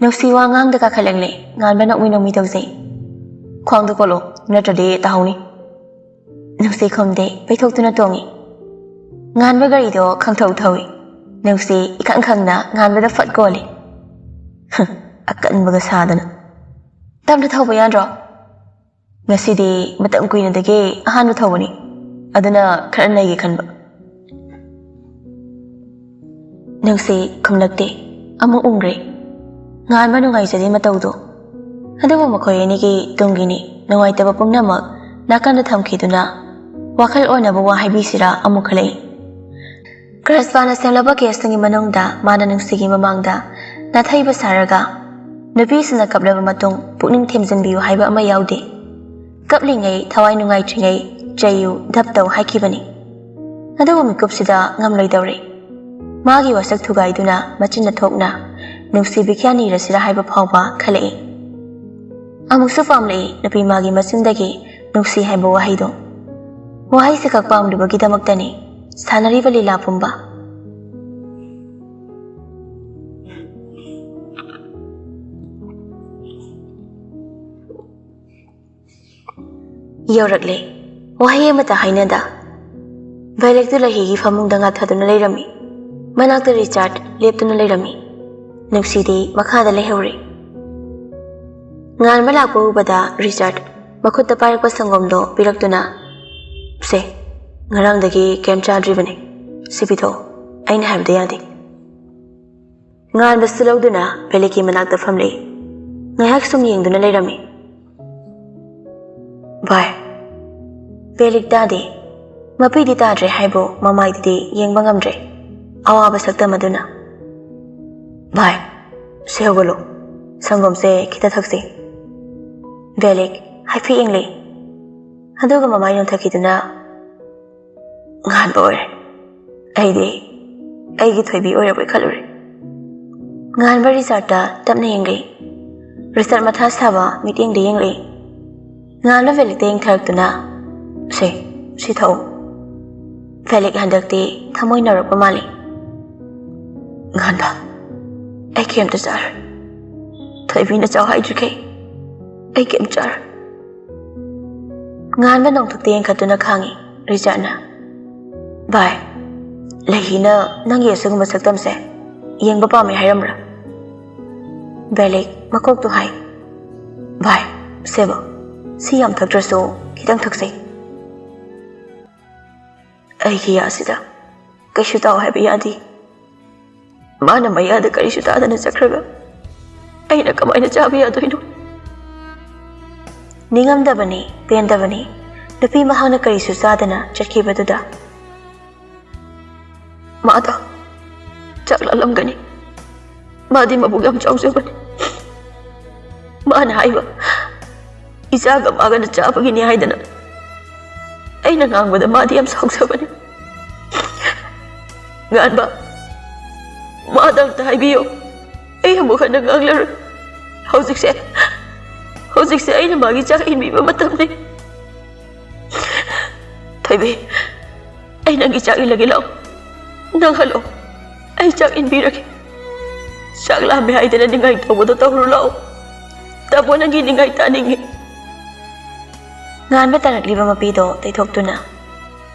ꯅꯨꯡꯁꯤ ꯋꯥ ꯉꯥꯡꯗ ꯀꯥꯈꯠꯂꯛꯂꯦ꯫ ꯉꯥꯟꯕ ꯅꯣꯛꯃꯤ ꯅꯣꯛꯃꯤ ꯇꯧꯖꯩ꯫ "ꯈ꯭ꯋꯥꯡꯗꯣ ꯀꯣꯠꯂꯣ, ꯅꯠꯇ꯭ꯔꯗꯤ ꯇꯥꯍꯧꯅꯤ꯫" ꯅꯨꯡꯁꯤ ꯈꯨꯝꯗꯦ, ꯄꯩꯊꯣꯛꯇꯨꯅ ꯇꯣꯡꯉꯤ꯫ ꯉꯥꯟꯕ ꯒꯥꯔꯤꯗꯣ ꯈꯪꯊꯧ ꯊꯧꯏ꯫ ꯅꯨꯡꯁꯤ ꯏꯈꯪ ꯈꯪꯅ ꯉꯥꯟꯕꯗ ꯐꯠ ꯀꯣꯜꯂꯤ꯫ "ꯍꯝ, ꯑꯀꯟꯕꯒ ꯁꯥꯗꯅ꯫ ꯇꯞꯅ ꯊꯧꯕ ꯌꯥꯗ꯭ꯔꯣ? ꯉꯁꯤꯗꯤ ꯃꯇꯝ ꯀꯨꯏꯅꯗꯒꯤ ꯑꯍꯥꯟꯕ ꯊꯧꯕꯅꯤ, ꯑꯗꯨꯅ ꯈꯔ ꯅꯩꯒꯦ ꯈꯟꯕ꯫" ꯅꯨꯡꯁꯤ ꯈꯨꯝꯂꯛꯇꯦ꯫ ꯑꯃꯨꯛ ꯎꯪꯈ꯭ꯔꯦ꯫ ꯉꯥꯟꯕ ꯅꯨꯡꯉꯥꯏꯖꯗꯦ ꯃꯇꯧꯗꯨ꯫ ꯑꯗꯨꯕꯨ ꯃꯈꯣꯏ ꯑꯅꯤꯒꯤ ꯇꯨꯡꯒꯤꯅꯤ꯫ ꯅꯨꯡꯉꯥꯏꯇꯕ ꯄꯨꯝꯅꯃꯛ ꯅꯥꯀꯟꯗ ꯊꯝꯈꯤꯗꯨꯅ ꯋꯥꯈꯜ ꯑꯣꯟꯅꯕ ꯋꯥ ꯍꯥꯏꯕꯤꯁꯤꯔꯥ ꯑꯃꯨꯛ ꯈꯜꯂꯛꯏ꯫ ꯀ꯭ꯔꯁꯄꯥꯅ ꯁꯦꯝꯂꯕ ꯀꯦꯁꯇꯨꯒꯤ ꯃꯅꯨꯡꯗ ꯃꯥꯅ ꯅꯨꯡꯁꯤꯒꯤ ꯃꯃꯥꯡꯗ ꯅꯥꯊꯩꯕ ꯁꯥꯔꯒ, "ꯅꯨꯄꯤꯁꯤꯡꯅ ꯀꯞꯂꯕ ꯃꯇꯨꯡ ꯄꯨꯛꯅꯤꯡ ꯊꯦꯝꯖꯤꯟꯕꯤꯌꯨ ꯍꯥꯏꯕ ꯑꯃ ꯌꯥꯎꯗꯦ꯫ ꯀꯞꯂꯤꯉꯩ, ꯊꯋꯥꯏ ꯅꯨꯡꯉꯥꯏꯇ꯭ꯔꯤꯉꯩ ꯆꯩꯌꯨ, ꯙꯞ ꯇꯧ" ꯍꯥꯏꯈꯤꯕꯅꯤ꯫ ꯑꯗꯨꯕꯨ ꯃꯤꯀꯨꯞꯁꯤꯗ ꯉꯝꯂꯣꯏꯗꯧꯔꯦ꯫ ꯃꯥꯒꯤ ꯋꯥꯁꯛ ꯊꯨꯒꯥꯏꯗꯨꯅ ꯃꯆꯤꯟꯅ ꯊꯣꯛꯅ ꯅꯨꯡꯁꯤꯕꯤ ꯀꯌꯥ ꯅꯤꯔꯁꯤꯔ ꯍꯥꯏꯕ ꯐꯥꯎꯕ ꯈꯜꯂꯛꯏ꯫ ꯑꯃꯨꯛꯁꯨ ꯄꯥꯝꯂꯛꯏ ꯅꯨꯄꯤ ꯃꯥꯒꯤ ꯃꯆꯤꯟꯗꯒꯤ ꯅꯨꯡꯁꯤ ꯍꯥꯏꯕ ꯋꯥꯍꯩꯗꯣ꯫ ꯋꯥꯍꯩꯁꯤ ꯈꯛ ꯄꯥꯝꯂꯨꯕꯒꯤꯗꯃꯛꯇꯅꯤ ꯁꯥꯟꯅꯔꯤꯕ ꯂꯤꯂꯥ ꯄꯨꯝꯕ꯫ ꯌꯧꯔꯛꯂꯦ꯫ ꯋꯥꯍꯩ ꯑꯃꯇ ꯍꯥꯏꯅꯗ ꯚꯥꯏꯂꯦꯛꯇꯨ ꯂꯩꯍꯤꯒꯤ ꯐꯃꯨꯡꯗ ꯉꯥꯊꯗꯨꯅ ꯂꯩꯔꯝꯃꯤ꯫ ꯃꯅꯥꯛꯇ ꯔꯤꯆꯥꯔꯗ ꯂꯦꯞꯇꯨꯅ ꯂꯩꯔꯝꯃꯤ꯫ ꯅꯨꯡꯁꯤꯗꯤ ꯃꯈꯥꯗ ꯂꯩꯍꯧꯔꯦ꯫ ꯉꯥꯟꯕ ꯂꯥꯛꯄ ꯎꯕꯗ ꯔꯤꯆꯥꯔꯗ ꯃꯈꯨꯠꯇ ꯄꯥꯏꯔꯛꯄ ꯁꯪꯒꯣꯝꯗꯣ ꯄꯤꯔꯛꯇꯨꯅ, "ꯁꯦ, ꯉꯔꯥꯡꯗꯒꯤ ꯀꯩꯝ ꯆꯥꯗ꯭ꯔꯤꯕꯅꯤ꯫ ꯁꯤ ꯄꯤꯊꯛꯑꯣ, ꯑꯩꯅ ꯍꯥꯏꯕꯗ ꯌꯥꯗꯦ꯫ ꯉꯥꯟꯕꯁꯨ ꯂꯧꯗꯨꯅ ꯕꯦꯂꯤꯛꯀꯤ ꯃꯅꯥꯛꯇ ꯐꯝꯂꯦ꯫ ꯉꯥꯏꯍꯥꯛ ꯁꯨꯝ ꯌꯦꯡꯗꯨꯅ ꯂꯩꯔꯝꯃꯤ꯫ ꯚꯥꯏ, ꯕꯦꯂꯤꯛ ꯇꯥꯗꯦ꯫ ꯃꯄꯤꯗꯤ ꯇꯥꯗ꯭ꯔꯦ ꯍꯥꯏꯕꯨ ꯃꯃꯥꯏꯗꯨꯗꯤ ꯌꯦꯡꯕ ꯉꯝꯗ꯭ꯔꯦ꯫ ꯑꯋꯥꯕ ꯁꯛꯇꯝ ꯑꯗꯨꯅ, ꯚꯥꯏ, ꯁꯦ ꯍꯧꯒꯠꯂꯣ꯫ ꯁꯪꯒꯣꯝꯁꯦ ꯈꯤꯇ ꯊꯛꯁꯤ꯫ ꯕꯦꯂꯤꯛ ꯍꯥꯏꯐꯦꯠ ꯌꯦꯡꯂꯦ꯫ ꯑꯗꯨꯒ ꯃꯃꯥꯏ ꯅꯣꯟꯊꯈꯤꯗꯨꯅ, ꯉꯥꯟꯕ ꯑꯣꯏꯔꯦ꯫ ꯑꯩꯗꯤ ꯑꯩꯒꯤ ꯊꯣꯏꯕꯤ ꯑꯣꯏꯔꯕꯣꯏ ꯈꯜꯂꯨꯔꯦ꯫ ꯉꯥꯟꯕ ꯔꯤꯆꯥꯔꯗꯇ ꯇꯞꯅ ꯌꯦꯡꯂꯤ꯫ ꯔꯤꯆꯥꯔꯗ ꯃꯊꯥ ꯁꯥꯕ ꯃꯤꯠꯌꯦꯡꯗ ꯌꯦꯡꯂꯤ꯫ ꯉꯥꯟꯕ ꯕꯦꯂꯤꯛꯇ ꯌꯦꯡꯊꯔꯛꯇꯨꯅ, "ꯁꯦ, ꯁꯤ ꯊꯛꯎ꯫" ꯕꯦꯂꯤꯛ ꯍꯟꯗꯛꯇꯤ ꯊꯃꯣꯏ ꯅꯧꯔꯛꯄ ꯃꯥꯜꯂꯤ꯫ "ꯉꯥꯟꯕ, ꯑꯩ ꯀꯩꯝꯇ ꯆꯥꯔꯣꯏ꯫ ꯊꯣꯏꯕꯤꯅ ꯆꯥꯎ ꯍꯥꯏꯗ꯭ꯔꯤꯈꯩ ꯑꯩ ꯀꯩꯝ ꯆꯥꯔꯣꯏ꯫" ꯉꯥꯟꯕ ꯅꯣꯡꯊꯛꯇ ꯌꯦꯡꯈꯠꯇꯨꯅ ꯈꯥꯡꯉꯤ ꯔꯤꯆꯥꯔꯗꯅ꯫ "ꯚꯥꯏ, ꯂꯩꯍꯤꯅ ꯅꯪꯒꯤ ꯑꯁꯤꯒꯨꯝꯕ ꯁꯛꯇꯝꯁꯦ ꯌꯦꯡꯕ ꯄꯥꯝꯃꯦ ꯍꯥꯏꯔꯝꯕ꯭ꯔꯥ?" ꯕꯦꯂꯤꯛ ꯃꯀꯣꯛꯇꯨ ꯍꯥꯏ꯫ "ꯚꯥꯏ, ꯁꯦꯕ, ꯁꯤ ꯌꯥꯝ ꯊꯛꯇ꯭ꯔꯁꯨ ꯈꯤꯇꯪ ꯊꯛꯁꯤ꯫" "ꯑꯩꯒꯤ ꯌꯥꯁꯤꯗ ꯀꯩꯁꯨ ꯇꯥꯎ ꯍꯥꯏꯕ ꯌꯥꯗꯦ꯫ ꯃꯥꯅ ꯃꯌꯥꯗ ꯀꯔꯤꯁꯨ ꯇꯥꯗꯅ ꯆꯠꯈ꯭ꯔꯒ ꯑꯩꯅ ꯀꯃꯥꯏꯅ ꯆꯥꯕ ꯌꯥꯗꯣꯏꯅꯣ?" ꯅꯤꯡꯉꯝꯗꯕꯅꯤ, ꯄꯦꯟꯗꯕꯅꯤ, ꯅꯨꯄꯤ ꯃꯍꯥꯛꯅ ꯀꯔꯤꯁꯨ ꯆꯥꯗꯅ ꯆꯠꯈꯤꯕꯗꯨꯗ꯫ "ꯃꯥꯗꯣ ꯆꯥꯛ ꯂꯥꯝꯂꯝꯒꯅꯤ꯫ ꯃꯥꯗꯤ ꯃꯕꯨꯛ ꯌꯥꯝ ꯆꯥꯎꯖꯕꯅꯤ꯫ ꯃꯥꯅ ꯍꯥꯏꯕ, ꯏꯆꯥꯒ ꯃꯥꯒꯅ ꯆꯥꯕꯒꯤꯅꯤ ꯍꯥꯏꯗꯅ ꯑꯩꯅ ꯉꯥꯡꯕꯗ ꯃꯥꯗꯤ ꯌꯥꯝ ꯁꯥꯎꯖꯕꯅꯤ꯫ ꯉꯥꯟꯕ, ꯃꯥꯗ ꯑꯝꯇ ꯍꯥꯏꯕꯤꯌꯨ꯫ ꯑꯩ ꯑꯃꯨꯛ ꯍꯟꯅ ꯉꯥꯡꯂꯔꯣꯏ꯫ ꯍꯧꯖꯤꯛꯁꯦ, ꯍꯧꯖꯤꯛꯁꯦ ꯑꯩꯅ ꯃꯥꯒꯤ ꯆꯥꯛ ꯏꯟꯕꯤꯕ ꯃꯇꯝꯅꯤ꯫ ꯊꯣꯏꯕꯤ, ꯑꯩ ꯅꯪꯒꯤ ꯆꯥꯛ ꯏꯜꯂꯒꯦ, ꯂꯥꯛꯑꯣ꯫ ꯅꯪ ꯍꯜꯂꯣ, ꯑꯩ ꯆꯥꯛ ꯏꯟꯕꯤꯔꯒꯦ꯫ ꯆꯥꯛ ꯂꯥꯝꯃꯦ ꯍꯥꯏꯗꯅ ꯅꯤꯡꯉꯥꯏ ꯇꯧꯕꯗꯣ ꯇꯧꯔꯨ ꯂꯥꯛꯑꯣ꯫ ꯇꯥꯃꯣ ꯅꯪꯒꯤ ꯅꯤꯡꯉꯥꯏ ꯇꯥꯅꯤꯡꯉꯤ꯫" ꯉꯥꯟꯕ ꯇꯥꯔꯛꯂꯤꯕ ꯃꯄꯤꯗꯣ ꯇꯩꯊꯣꯛꯇꯨꯅ,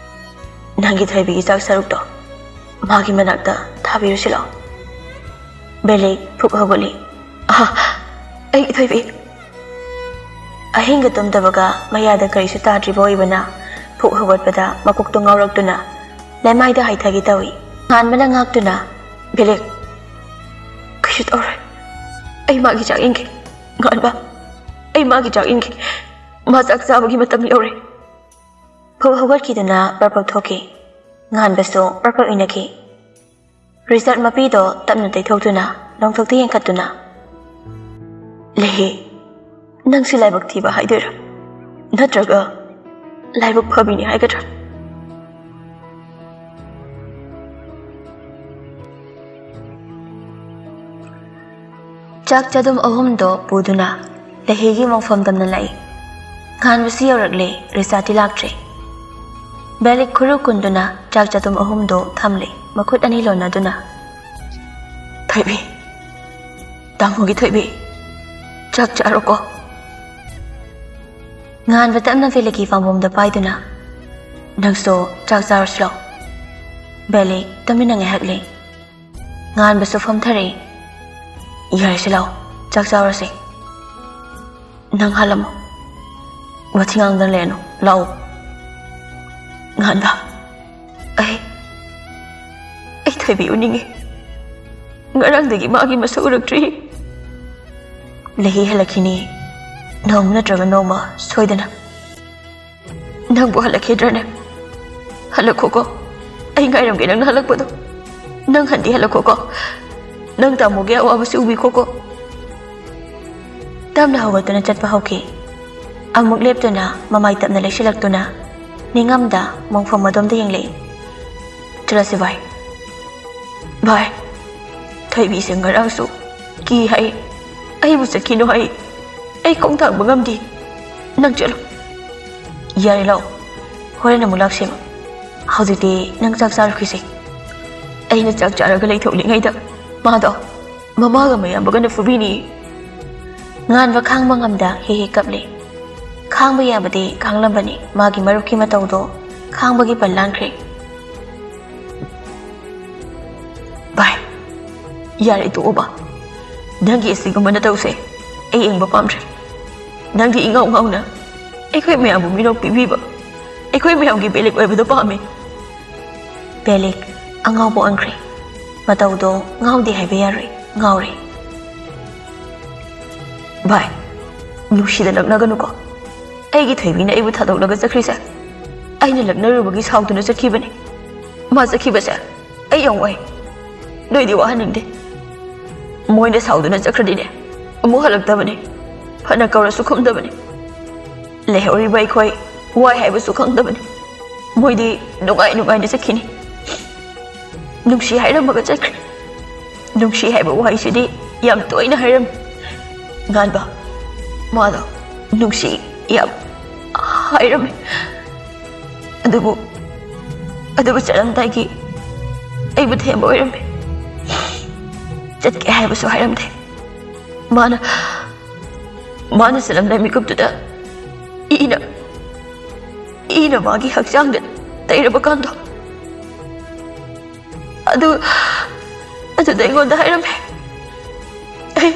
"ꯅꯪꯒꯤ ꯊꯣꯏꯕꯤꯒꯤ ꯆꯥꯛ ꯁꯔꯨꯛꯇꯣ ꯃꯥꯒꯤ ꯃꯅꯥꯛꯇ ꯊꯥꯕꯤꯔꯨꯁꯤ ꯂꯥꯛꯑꯣ꯫" ꯕꯦꯂꯤꯛ ꯐꯨꯛ ꯍꯧꯒꯠꯂꯤ꯫ "ꯑꯍ, ꯑꯩꯒꯤ ꯊꯣꯏꯕꯤ!" ꯑꯍꯤꯡꯒ ꯇꯨꯝꯗꯕꯒ ꯃꯌꯥꯗ ꯀꯔꯤꯁꯨ ꯇꯥꯗ꯭ꯔꯤꯕ ꯑꯣꯏꯕꯅ ꯐꯨꯛ ꯍꯧꯒꯠꯄꯗ ꯃꯀꯣꯛꯇꯣ ꯉꯥꯎꯔꯛꯇꯨꯅ ꯂꯩꯃꯥꯏꯗ ꯍꯥꯏꯊꯒꯦ ꯇꯧꯏ꯫ ꯉꯥꯟꯕꯅ ꯉꯥꯛꯇꯨꯅ, "ꯕꯦꯂꯤꯛ, ꯀꯩꯁꯨ ꯇꯧꯔꯣꯏ꯫ ꯑꯩ ꯃꯥꯒꯤ ꯆꯥꯛ ꯏꯟꯒꯦ꯫ ꯉꯥꯟꯕ, ꯑꯩ ꯃꯥꯒꯤ ꯆꯥꯛ ꯏꯟꯒꯦ꯫ ꯃꯥ ꯆꯥꯛ ꯆꯥꯕꯒꯤ ꯃꯇꯝ ꯌꯧꯔꯦ꯫" ꯐꯨꯛ ꯍꯧꯒꯠꯈꯤꯗꯨꯅ ꯄ꯭ꯔꯞ ꯄ꯭ꯔꯞ ꯊꯣꯛꯈꯤ꯫ ꯉꯥꯟꯕꯁꯨ ꯄ꯭ꯔꯞ ꯄ꯭ꯔꯞ ꯏꯟꯅꯈꯤ꯫ ꯔꯤꯆꯥꯔꯗ ꯃꯄꯤꯗꯣ ꯇꯞꯅ ꯇꯩꯊꯣꯛꯇꯨꯅ ꯅꯣꯡꯊꯛꯇ ꯌꯦꯡꯈꯠꯇꯨꯅ, "ꯂꯩꯍꯤ, ꯅꯪꯁꯤ ꯂꯥꯏꯕꯛ ꯊꯤꯕ ꯍꯥꯏꯗꯣꯏꯔꯥ, ꯅꯠꯇ꯭ꯔꯒ ꯂꯥꯏꯕꯛ ꯐꯕꯤꯅꯤ ꯍꯥꯏꯒꯗ꯭ꯔꯥ?" ꯆꯥꯛ ꯆꯗꯨꯝ ꯑꯍꯨꯝꯗꯣ ꯄꯨꯗꯨꯅ ꯂꯩꯍꯤꯒꯤ ꯃꯣꯡꯐꯝ ꯇꯝꯅ ꯂꯥꯛꯏ꯫ ꯉꯥꯟꯕꯁꯨ ꯌꯧꯔꯛꯂꯦ, ꯔꯤꯆꯥꯔꯗꯇꯤ ꯂꯥꯛꯇ꯭ꯔꯦ꯫ ꯕꯦꯂꯤꯛ ꯈꯨꯔꯨ ꯀꯨꯟꯗꯨꯅ ꯆꯥꯛ ꯆꯗꯨꯝ ꯑꯍꯨꯝꯗꯣ ꯊꯝꯂꯦ, ꯃꯈꯨꯠ ꯑꯅꯤ ꯂꯣꯟꯅꯗꯨꯅ꯫ "ꯊꯣꯏꯕꯤ, ꯇꯥꯃꯣꯒꯤ ꯊꯣꯏꯕꯤ, ꯆꯥꯛ ꯆꯥꯔꯣꯀꯣ꯫" ꯉꯥꯟꯕ ꯇꯞꯅ ꯕꯦꯂꯤꯛꯀꯤ ꯄꯥꯝꯕꯣꯝꯗ ꯄꯥꯏꯗꯨꯅ, "ꯅꯪꯁꯨ ꯆꯥꯛ ꯆꯥꯔꯨꯁꯤ ꯂꯥꯎ꯫" ꯕꯦꯂꯤꯛ ꯇꯨꯃꯤꯟꯅ ꯉꯥꯏꯍꯥꯛ ꯂꯩ꯫ ꯉꯥꯟꯕꯁꯨ ꯐꯝꯊꯔꯛꯏ꯫ "ꯌꯥꯔꯦꯁꯦ, ꯂꯥꯛꯑꯣ, ꯆꯥꯛ ꯆꯥꯔꯁꯦ꯫ ꯅꯪ ꯍꯥꯜꯂꯝꯃꯣ꯫ ꯋꯥꯊꯤ ꯉꯥꯡꯗꯅ ꯂꯩꯔꯅꯨ, ꯂꯥꯛꯑꯣ꯫" "ꯉꯥꯟꯕ, ꯑꯩ, ꯑꯩ ꯊꯣꯏꯕꯤ ꯎꯅꯤꯡꯉꯤ꯫ ꯉꯔꯥꯡꯗꯒꯤ ꯃꯥꯒꯤ ꯃꯁꯛ ꯎꯔꯛꯇ꯭ꯔꯤ꯫" "ꯂꯩꯍꯤ ꯍꯜꯂꯛꯈꯤꯅꯤ, ꯅꯣꯡꯃ ꯅꯠꯇ꯭ꯔꯒ ꯅꯣꯡꯃ ꯁꯣꯏꯗꯅ꯫" "ꯅꯪꯕꯨ ꯍꯜꯂꯛꯈꯤꯗ꯭ꯔꯅꯦ? ꯍꯜꯂꯛꯈꯣꯀꯣ, ꯑꯩ ꯉꯥꯏꯔꯝꯒꯦ ꯅꯪꯅ ꯍꯜꯂꯛꯄꯗꯣ꯫ ꯅꯪ ꯍꯟꯗꯤ ꯍꯜꯂꯛꯈꯣꯀꯣ, ꯅꯪ ꯇꯥꯃꯣꯒꯤ ꯑꯋꯥꯕꯁꯨ ꯎꯕꯤꯈꯣꯀꯣ꯫" ꯇꯞꯅ ꯍꯧꯒꯠꯇꯨꯅ ꯆꯠꯄ ꯍꯧꯈꯤ꯫ ꯑꯃꯨꯛ ꯂꯦꯞꯇꯨꯅ ꯃꯃꯥꯏ ꯇꯞꯅ ꯂꯩꯁꯤꯜꯂꯛꯇꯨꯅ ꯅꯤꯡꯉꯝꯗ ꯃꯣꯡꯐꯝ ꯑꯗꯣꯝꯗ ꯌꯦꯡꯂꯛꯏ꯫ "ꯆꯠꯂꯁꯤ ꯚꯥꯏ꯫" "ꯚꯥꯏ, ꯊꯣꯏꯕꯤꯁꯦ ꯉꯔꯥꯡꯁꯨ ꯀꯤ ꯍꯥꯏ꯫ ꯑꯩꯕꯨ ꯆꯠꯈꯤꯅꯨ ꯍꯥꯏ꯫ ꯑꯩ ꯈꯣꯡ ꯊꯥꯡꯕ ꯉꯝꯗꯦ꯫ ꯅꯪ ꯆꯠꯂꯣ꯫" "ꯌꯥꯔꯦ, ꯂꯥꯛꯑꯣ, ꯍꯣꯔꯦꯟ ꯑꯃꯨꯛ ꯂꯥꯛꯁꯦꯕ꯫ ꯍꯧꯖꯤꯛꯇꯤ ꯅꯪ ꯆꯥꯛ ꯆꯥꯔꯨꯈꯤꯁꯦ꯫ ꯑꯩꯅ ꯆꯥꯛ ꯆꯥꯔꯒ ꯂꯩꯊꯣꯛꯂꯤꯉꯩꯗ ꯃꯥꯗꯣ ꯃꯃꯥꯒ ꯃꯌꯥꯝꯕꯒꯅ ꯐꯨꯕꯤꯅꯤ꯫" ꯉꯥꯟꯕ ꯈꯥꯡꯕ ꯉꯝꯗ ꯍꯦꯛ ꯍꯦꯛ ꯀꯞꯂꯤ꯫ ꯈꯥꯡꯕ ꯌꯥꯕꯗꯤ ꯈꯥꯡꯂꯝꯕꯅꯤ, ꯃꯥꯒꯤ ꯃꯔꯨꯞꯀꯤ ꯃꯇꯧꯗꯣ ꯈꯥꯡꯕꯒꯤ ꯄꯜ ꯂꯥꯟꯈ꯭ꯔꯦ꯫ "ꯚꯥꯏ, ꯌꯥꯔꯦ, ꯇꯣꯛꯑꯣꯕ꯫ ꯅꯪꯒꯤ ꯑꯁꯤꯒꯨꯝꯕ ꯅꯇꯧꯁꯦ ꯑꯩ ꯌꯦꯡꯕ ꯄꯥꯝꯗ꯭ꯔꯦ꯫ ꯅꯪꯗꯤ ꯏꯉꯥꯎ ꯉꯥꯎꯅ ꯑꯩꯈꯣꯏ ꯃꯌꯥꯝꯕꯨ ꯃꯤꯅꯣꯛ ꯄꯤꯕꯤꯕ, ꯑꯩꯈꯣꯏ ꯃꯌꯥꯝꯒꯤ ꯕꯦꯂꯤꯛ ꯑꯣꯏꯕꯗꯣ ꯄꯥꯝꯃꯦ꯫" "ꯕꯦꯂꯤꯛ, ꯑꯉꯥꯎꯕ ꯑꯣꯟꯈ꯭ꯔꯦ꯫ ꯃꯇꯧꯗꯣ ꯉꯥꯎꯗꯦ ꯍꯥꯏꯕ ꯌꯥꯔꯣꯏ, ꯉꯥꯎꯔꯦ꯫ ꯚꯥꯏ, ꯅꯨꯡꯁꯤꯗ ꯂꯛꯅꯒꯅꯨꯀꯣ꯫ ꯑꯩꯒꯤ ꯊꯣꯏꯕꯤꯅ ꯑꯩꯕꯨ ꯊꯥꯗꯣꯛꯂꯒ ꯆꯠꯈ꯭ꯔꯤꯁꯦ ꯑꯩꯅ ꯂꯛꯅꯔꯨꯕꯒꯤ ꯁꯥꯎꯗꯨꯅ ꯆꯠꯈꯤꯕꯅꯤ꯫ ꯃꯥ ꯆꯠꯈꯤꯕꯁꯦ ꯑꯩ ꯌꯥꯝ ꯋꯥꯏ꯫ ꯅꯣꯏꯗꯤ ꯋꯥꯍꯟꯅꯤꯡꯗꯦ꯫ ꯃꯣꯏꯅ ꯁꯥꯎꯗꯨꯅ ꯆꯠꯈ꯭ꯔꯗꯤꯅꯦ, ꯑꯃꯨꯛ ꯍꯜꯂꯛꯇꯕꯅꯤ꯫ ꯐꯅ ꯀꯧꯔꯁꯨ ꯈꯨꯝꯗꯕꯅꯤ꯫ ꯂꯩꯍꯧꯔꯤꯕ ꯑꯩꯈꯣꯏ ꯋꯥꯏ ꯍꯥꯏꯕꯁꯨ ꯈꯪꯗꯕꯅꯤ꯫ ꯃꯣꯏꯗꯤ ꯅꯨꯡꯉꯥꯏ ꯅꯨꯡꯉꯥꯏꯅ ꯆꯠꯈꯤꯅꯤ꯫ ꯅꯨꯡꯁꯤ ꯍꯥꯏꯔꯝꯃꯒ ꯆꯠꯈ꯭ꯔꯦ꯫ ꯅꯨꯡꯁꯤ ꯍꯥꯏꯕ ꯋꯥꯍꯩꯁꯤꯗꯤ ꯌꯥꯝ ꯇꯣꯏꯅ ꯍꯥꯏꯔꯝꯃꯤ꯫ ꯉꯥꯟꯕ, ꯃꯥꯗꯣ ꯅꯨꯡꯁꯤ ꯌꯥꯝ ꯍꯥꯏꯔꯝꯃꯤ꯫ ꯑꯗꯨꯕꯨ, ꯑꯗꯨꯕꯨ ꯆꯠꯂꯝꯗꯥꯏꯒꯤ ꯑꯩꯕꯨ ꯊꯦꯝꯕ ꯑꯣꯏꯔꯝꯃꯤ꯫ ꯆꯠꯀꯦ ꯍꯥꯏꯕꯁꯨ ꯍꯥꯏꯔꯝꯗꯦ꯫ ꯃꯥꯅ, ꯃꯥꯅ ꯆꯠꯂꯝꯗꯥꯏ ꯃꯤꯀꯨꯞꯇꯨꯗ ꯏꯅ, ꯏꯅ ꯃꯥꯒꯤ ꯍꯛꯆꯥꯡꯗ ꯇꯩꯔꯕ ꯀꯥꯟꯗꯣ, ꯑꯗꯨ, ꯑꯗꯨꯗ ꯑꯩꯉꯣꯟꯗ ꯍꯥꯏꯔꯝꯃꯦ, "ꯑꯩ,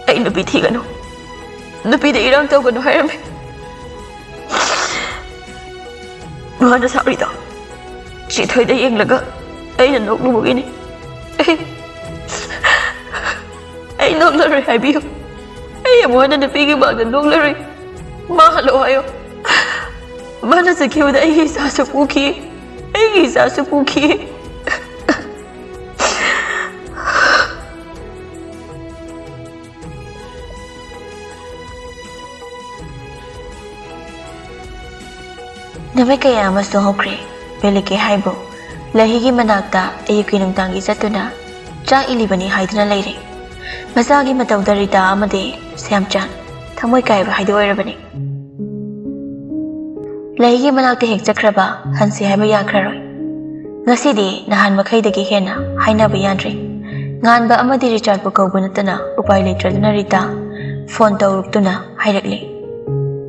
ꯑꯩ ꯅꯨꯄꯤ ꯊꯤꯒꯅꯨ, ꯅꯨꯄꯤꯗ ꯏꯔꯥꯡ ꯇꯧꯒꯅꯨ" ꯍꯥꯏꯔꯝꯃꯦ꯫ ꯃꯥꯅ ꯁꯥꯎꯔꯤꯗꯣ ꯆꯤꯊꯣꯏꯗ ꯌꯦꯡꯂꯒ ꯑꯩꯅ ꯅꯣꯛꯂꯨꯕꯒꯤꯅꯤ꯫ ꯑꯩ, ꯑꯩ ꯅꯣꯛꯂꯔꯣꯏ ꯍꯥꯏꯕꯤꯌꯨ꯫ ꯑꯩ ꯑꯃꯨꯛ ꯍꯟꯅ ꯅꯨꯄꯤꯒꯤ ꯃꯥꯡꯗ ꯅꯣꯛꯂꯔꯣꯏ꯫ ꯃꯥ ꯍꯜꯂꯛꯑꯣ ꯍꯥꯏꯌꯣ꯫ ꯃꯥꯅ ꯆꯠꯈꯤꯕꯗ ꯑꯩꯒꯤ ꯏꯆꯥꯁꯨ ꯄꯨꯈꯤ꯫ ꯑꯩꯒꯤ ꯏꯆꯥꯁꯨ ꯄꯨꯈꯤ꯫ ꯅꯨꯃꯤꯠ ꯀꯌꯥ ꯑꯃꯁꯨ ꯍꯧꯈ꯭ꯔꯦ꯫ ꯕꯦꯂꯤꯀꯦ ꯍꯥꯏꯕꯨ ꯂꯩꯍꯤꯒꯤ ꯃꯅꯥꯛꯇ ꯑꯌꯨꯛꯀꯤ ꯅꯨꯡꯗꯥꯡꯒꯤ ꯆꯠꯇꯨꯅ ꯆꯥꯛ ꯏꯜꯂꯤꯕꯅꯤ ꯍꯥꯏꯗꯨꯅ ꯂꯩꯔꯦ꯫ ꯃꯆꯥꯒꯤ ꯃꯇꯧꯗ ꯔꯤꯇꯥ ꯑꯃꯗꯤ ꯁ꯭ꯌꯥꯝꯆꯥꯟ ꯊꯃꯣꯏ ꯀꯥꯏꯕ ꯍꯥꯏꯗꯨ ꯑꯣꯏꯔꯕꯅꯤ꯫ ꯂꯩꯍꯤꯒꯤ ꯃꯅꯥꯛꯇ ꯍꯦꯛ ꯆꯠꯈ꯭ꯔꯕ ꯍꯟꯁꯤ ꯍꯥꯏꯕ ꯌꯥꯈ꯭ꯔꯔꯣꯏ꯫ ꯉꯁꯤꯗꯤ ꯅꯍꯥꯟ ꯃꯈꯩꯗꯒꯤ ꯍꯦꯟꯅ ꯍꯥꯏꯅꯕ ꯌꯥꯗ꯭ꯔꯦ꯫ ꯉꯥꯟꯕ ꯑꯃꯗꯤ ꯔꯤꯆꯥꯔꯗꯄꯨ ꯀꯧꯕ ꯅꯠꯇꯅ ꯎꯄꯥꯏ ꯂꯩꯇ꯭ꯔꯗꯨꯅ ꯔꯤꯇꯥ ꯐꯣꯟ ꯇꯧꯔꯛꯇꯨꯅ ꯍꯥꯏꯔꯛꯂꯤ꯫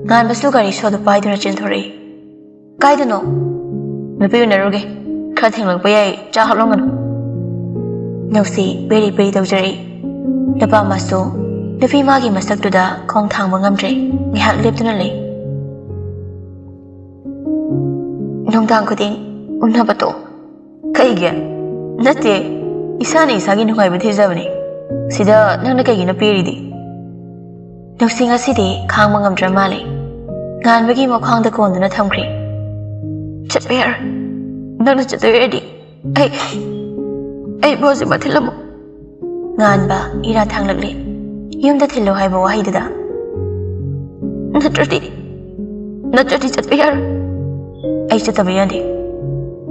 ꯉꯥꯟꯕꯁꯨ ꯒꯥꯔꯤ ꯁꯣꯗꯨ ꯄꯥꯏꯗꯨꯅ ꯆꯦꯟꯊꯣꯔꯛꯏ꯫ "ꯀꯥꯏꯗꯅꯣ?" "ꯅꯨꯄꯤ ꯎꯅꯔꯨꯒꯦ꯫ ꯈꯔ ꯊꯦꯡꯂꯛꯄ ꯌꯥꯏ, ꯆꯥ ꯍꯥꯞꯂꯝꯒꯅꯨ꯫" ꯅꯧꯁꯤ ꯄꯦꯔꯤ ꯄꯦꯔꯤ ꯇꯧꯖꯔꯛꯏ꯫ ꯅꯨꯄꯥ ꯑꯃꯁꯨ ꯅꯨꯄꯤ ꯃꯥꯒꯤ ꯃꯁꯛꯇꯨꯗ ꯈꯣꯡ ꯊꯥꯡꯕ ꯉꯝꯗ꯭ꯔꯦ꯫ ꯉꯥꯏꯍꯥꯛ ꯂꯦꯞꯇꯨꯅ ꯂꯩ꯫ "ꯅꯨꯡꯗꯥꯡ ꯈꯨꯗꯤꯡ ꯎꯅꯕꯗꯣ ꯀꯩꯒꯤ? ꯅꯠꯇꯦ, ꯏꯁꯥꯅ ꯏꯁꯥꯒꯤ ꯅꯨꯡꯉꯥꯏꯕ ꯊꯤꯖꯕꯅꯦ꯫ ꯁꯤꯗ ꯅꯪꯅ ꯀꯩꯒꯤꯅꯣ ꯄꯦꯔꯤꯗꯤ? ꯅꯨꯡꯁꯤ ꯉꯁꯤꯗꯤ ꯈꯥꯡꯕ ꯉꯝꯗ꯭ꯔ ꯃꯥꯜꯂꯦ꯫ ꯉꯥꯟꯕꯒꯤ ꯃꯈ꯭ꯋꯥꯡꯗ ꯀꯣꯟꯗꯨꯅ ꯊꯝꯈ꯭ꯔꯦ꯫ "ꯆꯠꯄ ꯌꯥꯔꯣꯏ꯫ ꯅꯪꯅ ꯆꯠꯇꯣꯏ ꯑꯣꯏꯔꯗꯤ ꯑꯩ, ꯑꯩꯕꯨ ꯍꯧꯖꯤꯛꯃꯛ ꯊꯤꯜꯂꯝꯃꯨ꯫" ꯉꯥꯟꯕ ꯏꯔꯥ ꯊꯥꯡꯂꯛꯂꯦ꯫ "ꯌꯨꯝꯗ ꯊꯤꯜꯂꯣ ꯍꯥꯏꯕ ꯋꯥꯍꯩꯗꯨꯗ꯫ ꯅꯠꯇ꯭ꯔꯗꯤ, ꯅꯠꯇ꯭ꯔꯗꯤ ꯆꯠꯄ ꯌꯥꯔꯣꯏ꯫ ꯑꯩ ꯆꯠꯇꯕ ꯌꯥꯗꯦ꯫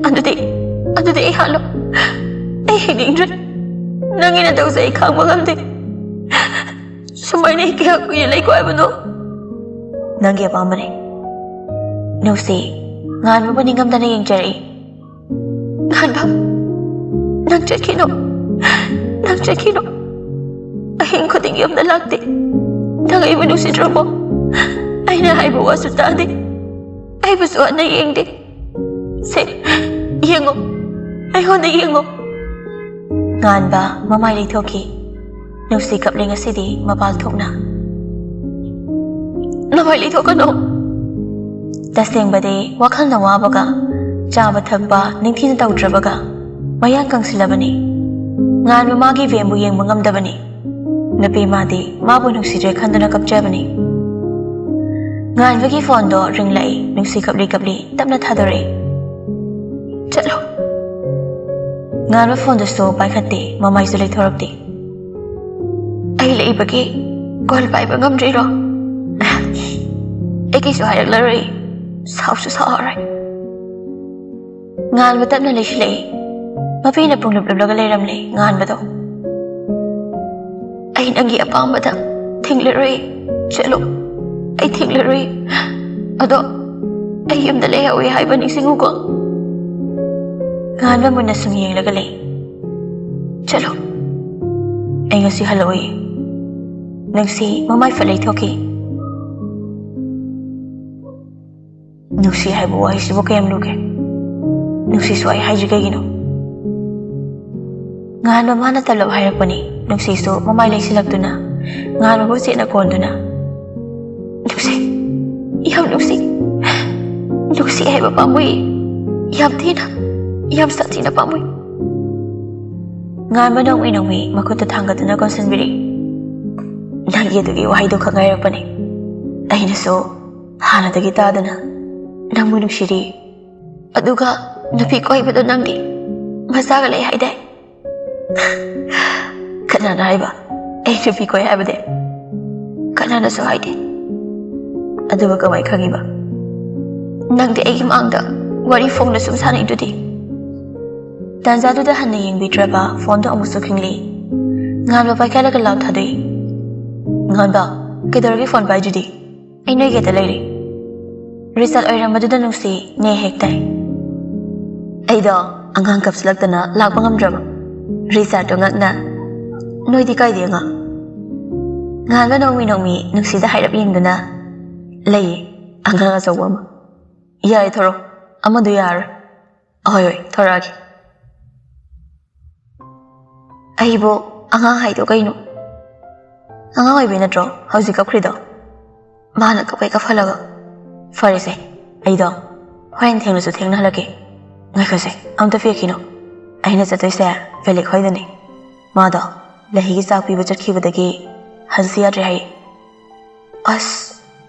ꯑꯗꯨꯗꯤ, ꯑꯗꯨꯗꯤ ꯑꯩ ꯍꯥꯠꯂꯣ꯫ ꯑꯩ ꯍꯤꯡꯅꯤꯡꯗ꯭ꯔꯦ꯫ ꯅꯪꯒꯤ ꯅꯇꯧꯁꯦ ꯑꯩ ꯈꯥꯡꯕ ꯉꯝꯗꯦ꯫ ꯁꯨꯃꯥꯏꯅ ꯑꯩ ꯀꯌꯥ ꯀꯨꯏꯅ ꯂꯩꯒꯣ ꯍꯥꯏꯕꯅꯣ?" "ꯅꯪꯒꯤ ꯑꯄꯥꯝꯕꯅꯤ꯫" ꯅꯨꯡꯁꯤ ꯉꯥꯟꯕꯕꯨ ꯅꯤꯡꯉꯝꯗꯅ ꯌꯦꯡꯖꯔꯛꯏ꯫ "ꯉꯥꯟꯕ, ꯅꯪ ꯆꯠꯈꯤꯅꯣ, ꯅꯪ ꯆꯠꯈꯤꯅꯣ꯫ ꯑꯍꯤꯡ ꯈꯨꯗꯤꯡꯒꯤ ꯌꯨꯝꯗ ꯂꯥꯛꯇꯦ꯫ ꯅꯪ ꯑꯩꯕꯨ ꯅꯨꯡꯁꯤꯗ꯭ꯔꯕꯣ? ꯑꯩꯅ ꯍꯥꯏꯕ ꯋꯥꯁꯨ ꯇꯥꯗꯦ꯫ ꯑꯩꯕꯨꯁꯨ ꯍꯟꯅ ꯌꯦꯡꯗꯦ꯫ ꯁꯦ, ꯌꯦꯡꯉꯣ, ꯑꯩꯉꯣꯟꯗ ꯌꯦꯡꯉꯣ꯫" ꯉꯥꯟꯕ ꯃꯃꯥꯏ ꯂꯩꯊꯣꯛꯈꯤ꯫ ꯅꯨꯡꯁꯤ ꯀꯞꯂꯤ ꯉꯁꯤꯗꯤ ꯃꯄꯥꯜ ꯊꯣꯛꯅ꯫ "ꯅꯃꯥꯏ ꯂꯩꯊꯣꯛꯀꯅꯨ꯫" ꯇꯁꯦꯡꯕꯗꯤ ꯋꯥꯈꯜꯅ ꯋꯥꯕꯒ, ꯆꯥꯕ ꯊꯛꯄ ꯅꯤꯡꯊꯤꯅ ꯇꯧꯗ꯭ꯔꯕꯒ ꯃꯌꯥꯡ ꯀꯪꯁꯤꯜꯂꯕꯅꯤ꯫ ꯉꯥꯟꯕ ꯃꯥꯒꯤ ꯚꯦꯝꯕꯨ ꯌꯦꯡꯕ ꯉꯝꯗꯕꯅꯤ꯫ ꯅꯨꯄꯤ ꯃꯥꯗꯤ ꯃꯥꯕꯨ ꯅꯨꯡꯁꯤꯗ꯭ꯔꯦ ꯈꯟꯗꯨꯅ ꯀꯞꯆꯕꯅꯤ꯫ ꯉꯥꯟꯕꯒꯤ ꯐꯣꯟꯗꯣ ꯔꯤꯡꯂꯛꯏ꯫ ꯅꯨꯡꯁꯤ ꯀꯞꯂꯤ ꯀꯞꯂꯤ ꯇꯞꯅ ꯊꯥꯗꯣꯔꯛꯏ꯫ "ꯆꯠꯂꯣ꯫" ꯉꯥꯟꯕ ꯐꯣꯟꯗꯨꯁꯨ ꯄꯥꯏꯈꯠꯇꯦ, ꯃꯃꯥꯏꯁꯨ ꯂꯩꯊꯣꯔꯛꯇꯦ꯫ "ꯑꯩ ꯂꯩꯕꯒꯤ ꯀꯣꯜ ꯄꯥꯏꯕ ꯉꯝꯗ꯭ꯔꯤꯔꯣ? ꯑꯩ ꯀꯩꯁꯨ ꯍꯥꯏꯔꯛꯂꯔꯣꯏ, ꯁꯥꯎꯁꯨ ꯁꯥꯎꯔꯔꯣꯏ꯫" ꯉꯥꯟꯕ ꯇꯞꯅ ꯂꯩꯁꯤꯜꯂꯛꯏ꯫ ꯃꯄꯤꯅ ꯄꯨꯡꯂꯨꯞ ꯂꯨꯞꯂꯒ ꯂꯩꯔꯝꯂꯦ ꯉꯥꯟꯕꯗꯣ꯫ "ꯑꯩ ꯅꯪꯒꯤ ꯑꯄꯥꯝꯕꯗ ꯊꯤꯡꯂꯔꯣꯏ, ꯆꯠꯂꯣ, ꯑꯩ ꯊꯤꯡꯂꯔꯣꯏ꯫ ꯑꯗꯣ ꯑꯩ ꯌꯨꯝꯗ ꯂꯩꯍꯧꯋꯦ ꯍꯥꯏꯕ ꯅꯤꯡꯁꯤꯡꯉꯨꯀꯣ꯫" ꯉꯥꯟꯕ ꯃꯨꯟꯅ ꯁꯨꯝ ꯌꯦꯡꯂꯒ ꯂꯩ꯫ "ꯆꯠꯂꯣ, ꯑꯩ ꯉꯁꯤ ꯍꯜꯂꯛꯑꯣꯏ꯫" ꯅꯨꯡꯁꯤ ꯃꯃꯥꯏ ꯐꯠ ꯂꯩꯊꯣꯛꯈꯤ꯫ "ꯅꯨꯡꯁꯤ ꯍꯥꯏꯕ ꯋꯥꯍꯩꯁꯤꯕꯨ ꯀꯌꯥꯝ ꯂꯨꯒꯦ? ꯅꯨꯡꯁꯤꯁꯨ ꯑꯩ ꯍꯥꯏꯗ꯭ꯔꯤ ꯀꯩꯒꯤꯅꯣ?" ꯉꯥꯟꯕ ꯃꯥꯅ ꯇꯂꯞ ꯍꯥꯏꯔꯛꯄꯅꯤ꯫ ꯅꯨꯡꯁꯤꯁꯨ ꯃꯃꯥꯏ ꯂꯩꯁꯤꯜꯂꯛꯇꯨꯅ ꯉꯥꯟꯕꯕꯨ ꯆꯦꯠꯅ ꯀꯣꯟꯗꯨꯅ, "ꯅꯨꯡꯁꯤ, ꯌꯥꯝ ꯅꯨꯡꯁꯤ, ꯅꯨꯡꯁꯤ ꯍꯥꯏꯕ ꯄꯥꯝꯃꯨꯏ, ꯌꯥꯝ ꯊꯤꯅ꯫ ꯌꯥꯝ ꯁꯥꯊꯤꯅ ꯄꯥꯝꯃꯨꯏ꯫ ꯉꯥꯟꯕ ꯅꯣꯡꯃꯩ ꯅꯣꯡꯃꯩ ꯃꯈꯨꯠꯇ ꯊꯥꯡꯒꯠꯇꯨꯅ ꯀꯣꯟꯁꯤꯟꯕꯤꯔꯤ꯫ "ꯅꯪꯒꯤ ꯑꯗꯨꯒꯤ ꯋꯥꯍꯩꯗꯣ ꯈꯛ ꯉꯥꯏꯔꯛꯄꯅꯦ꯫ ꯑꯩꯅꯁꯨ ꯍꯥꯟꯅꯗꯒꯤ ꯇꯥꯗꯅ ꯅꯪꯕꯨ ꯅꯨꯡꯁꯤꯔꯤ꯫ ꯑꯗꯨꯒ ꯅꯨꯄꯤ ꯀꯣꯏꯕꯗꯣ ꯅꯪꯗꯤ ꯃꯆꯥꯒ ꯂꯩ ꯍꯥꯏꯗꯥꯏ?" "ꯀꯅꯥꯅ ꯍꯥꯏꯕ ꯑꯩ ꯅꯨꯄꯤ ꯀꯣꯏ ꯍꯥꯏꯕꯗꯤ? ꯀꯅꯥꯅꯁꯨ ꯍꯥꯏꯗꯦ꯫ ꯑꯗꯨꯒ ꯀꯃꯥꯏ ꯈꯪꯉꯤꯕ? ꯅꯪꯗꯤ ꯑꯩꯒꯤ ꯃꯥꯡꯗ ꯋꯥꯔꯤ ꯐꯣꯟꯗ ꯁꯨꯝ ꯁꯥꯟꯅꯩꯗꯨꯗꯤ?" ꯇꯥꯟꯖꯥꯗꯨꯗ ꯍꯟꯅ ꯌꯦꯡꯕꯤꯗ꯭ꯔꯕ ꯐꯣꯟꯗꯣ ꯑꯃꯨꯛꯁꯨ ꯈꯤꯡꯂꯤ꯫ ꯉꯥꯟꯕ ꯄꯥꯏꯈꯠꯂꯒ ꯂꯥꯎ ꯊꯥꯗꯣꯛꯏ꯫ "ꯉꯥꯟꯕ, ꯀꯩꯗꯧꯔꯒꯦ ꯐꯣꯟ ꯄꯥꯏꯗ꯭ꯔꯤꯗꯤ? ꯑꯩ ꯅꯣꯏ ꯒꯦꯠꯇ ꯂꯩꯔꯤ꯫ ꯔꯤꯆꯥꯔꯗ ꯑꯣꯏꯔꯝꯕꯗꯨꯗ ꯅꯨꯡꯁꯤ ꯅꯦ ꯍꯦꯛ ꯇꯥꯏ꯫ ꯑꯩꯗꯣ ꯑꯉꯥꯡ ꯀꯞꯁꯤꯜꯂꯛꯇꯅ ꯂꯥꯛꯄ ꯉꯝꯗ꯭ꯔꯕ꯫ ꯔꯤꯆꯥꯔꯗꯇꯣ ꯉꯛꯅ, ꯅꯣꯏꯗꯤ ꯀꯥꯏꯗꯩ ꯑꯉꯥꯡ?" ꯉꯥꯟꯕ ꯅꯣꯡꯃꯤ ꯅꯣꯡꯃꯤ ꯅꯨꯡꯁꯤꯗ ꯍꯥꯏꯔꯞ ꯌꯦꯡꯗꯨꯅ, "ꯂꯩꯌꯦ, ꯑꯉꯥꯡ ꯑꯆꯧꯕ ꯑꯃ꯫ ꯌꯥꯔꯦ, ꯊꯣꯔꯛꯑꯣ, ꯑꯃꯗꯨ ꯌꯥꯔꯔꯣꯏ꯫ ꯍꯣꯏ, ꯍꯣꯏ, ꯊꯣꯔꯛꯑꯒꯦ꯫" ꯑꯩꯕꯨ ꯑꯉꯥꯡ ꯍꯥꯏꯗꯣ ꯀꯩꯅꯣ? ꯑꯉꯥꯡ ꯑꯣꯏꯕꯩ ꯅꯠꯇ꯭ꯔꯣ ꯍꯧꯖꯤꯛ ꯀꯞꯈ꯭ꯔꯤꯗꯣ? ꯃꯥꯅ ꯀꯞꯀꯩ ꯀꯞꯍꯜꯂꯒ꯫ "ꯐꯔꯦꯁꯦ, ꯑꯩꯗꯣ ꯍꯣꯔꯦꯟ ꯊꯦꯡꯂꯁꯨ ꯊꯦꯡꯅ ꯍꯜꯂꯛꯀꯦ꯫ ꯉꯥꯏꯈꯣꯁꯦ, ꯑꯝꯇ ꯄꯤꯔꯛꯈꯤꯅꯣ꯫ ꯑꯩꯅ ꯆꯠꯇꯣꯏꯁꯦ ꯕꯦꯂꯤꯛ ꯍꯣꯏꯗꯅꯦ꯫ ꯃꯥꯗꯣ ꯂꯩꯍꯤꯒꯤ ꯆꯥꯛ ꯄꯤꯕ ꯆꯠꯈꯤꯕꯗꯒꯤ ꯍꯟꯁꯤ ꯌꯥꯗ꯭ꯔꯦ ꯍꯥꯏꯌꯦ꯫ ꯑꯁ,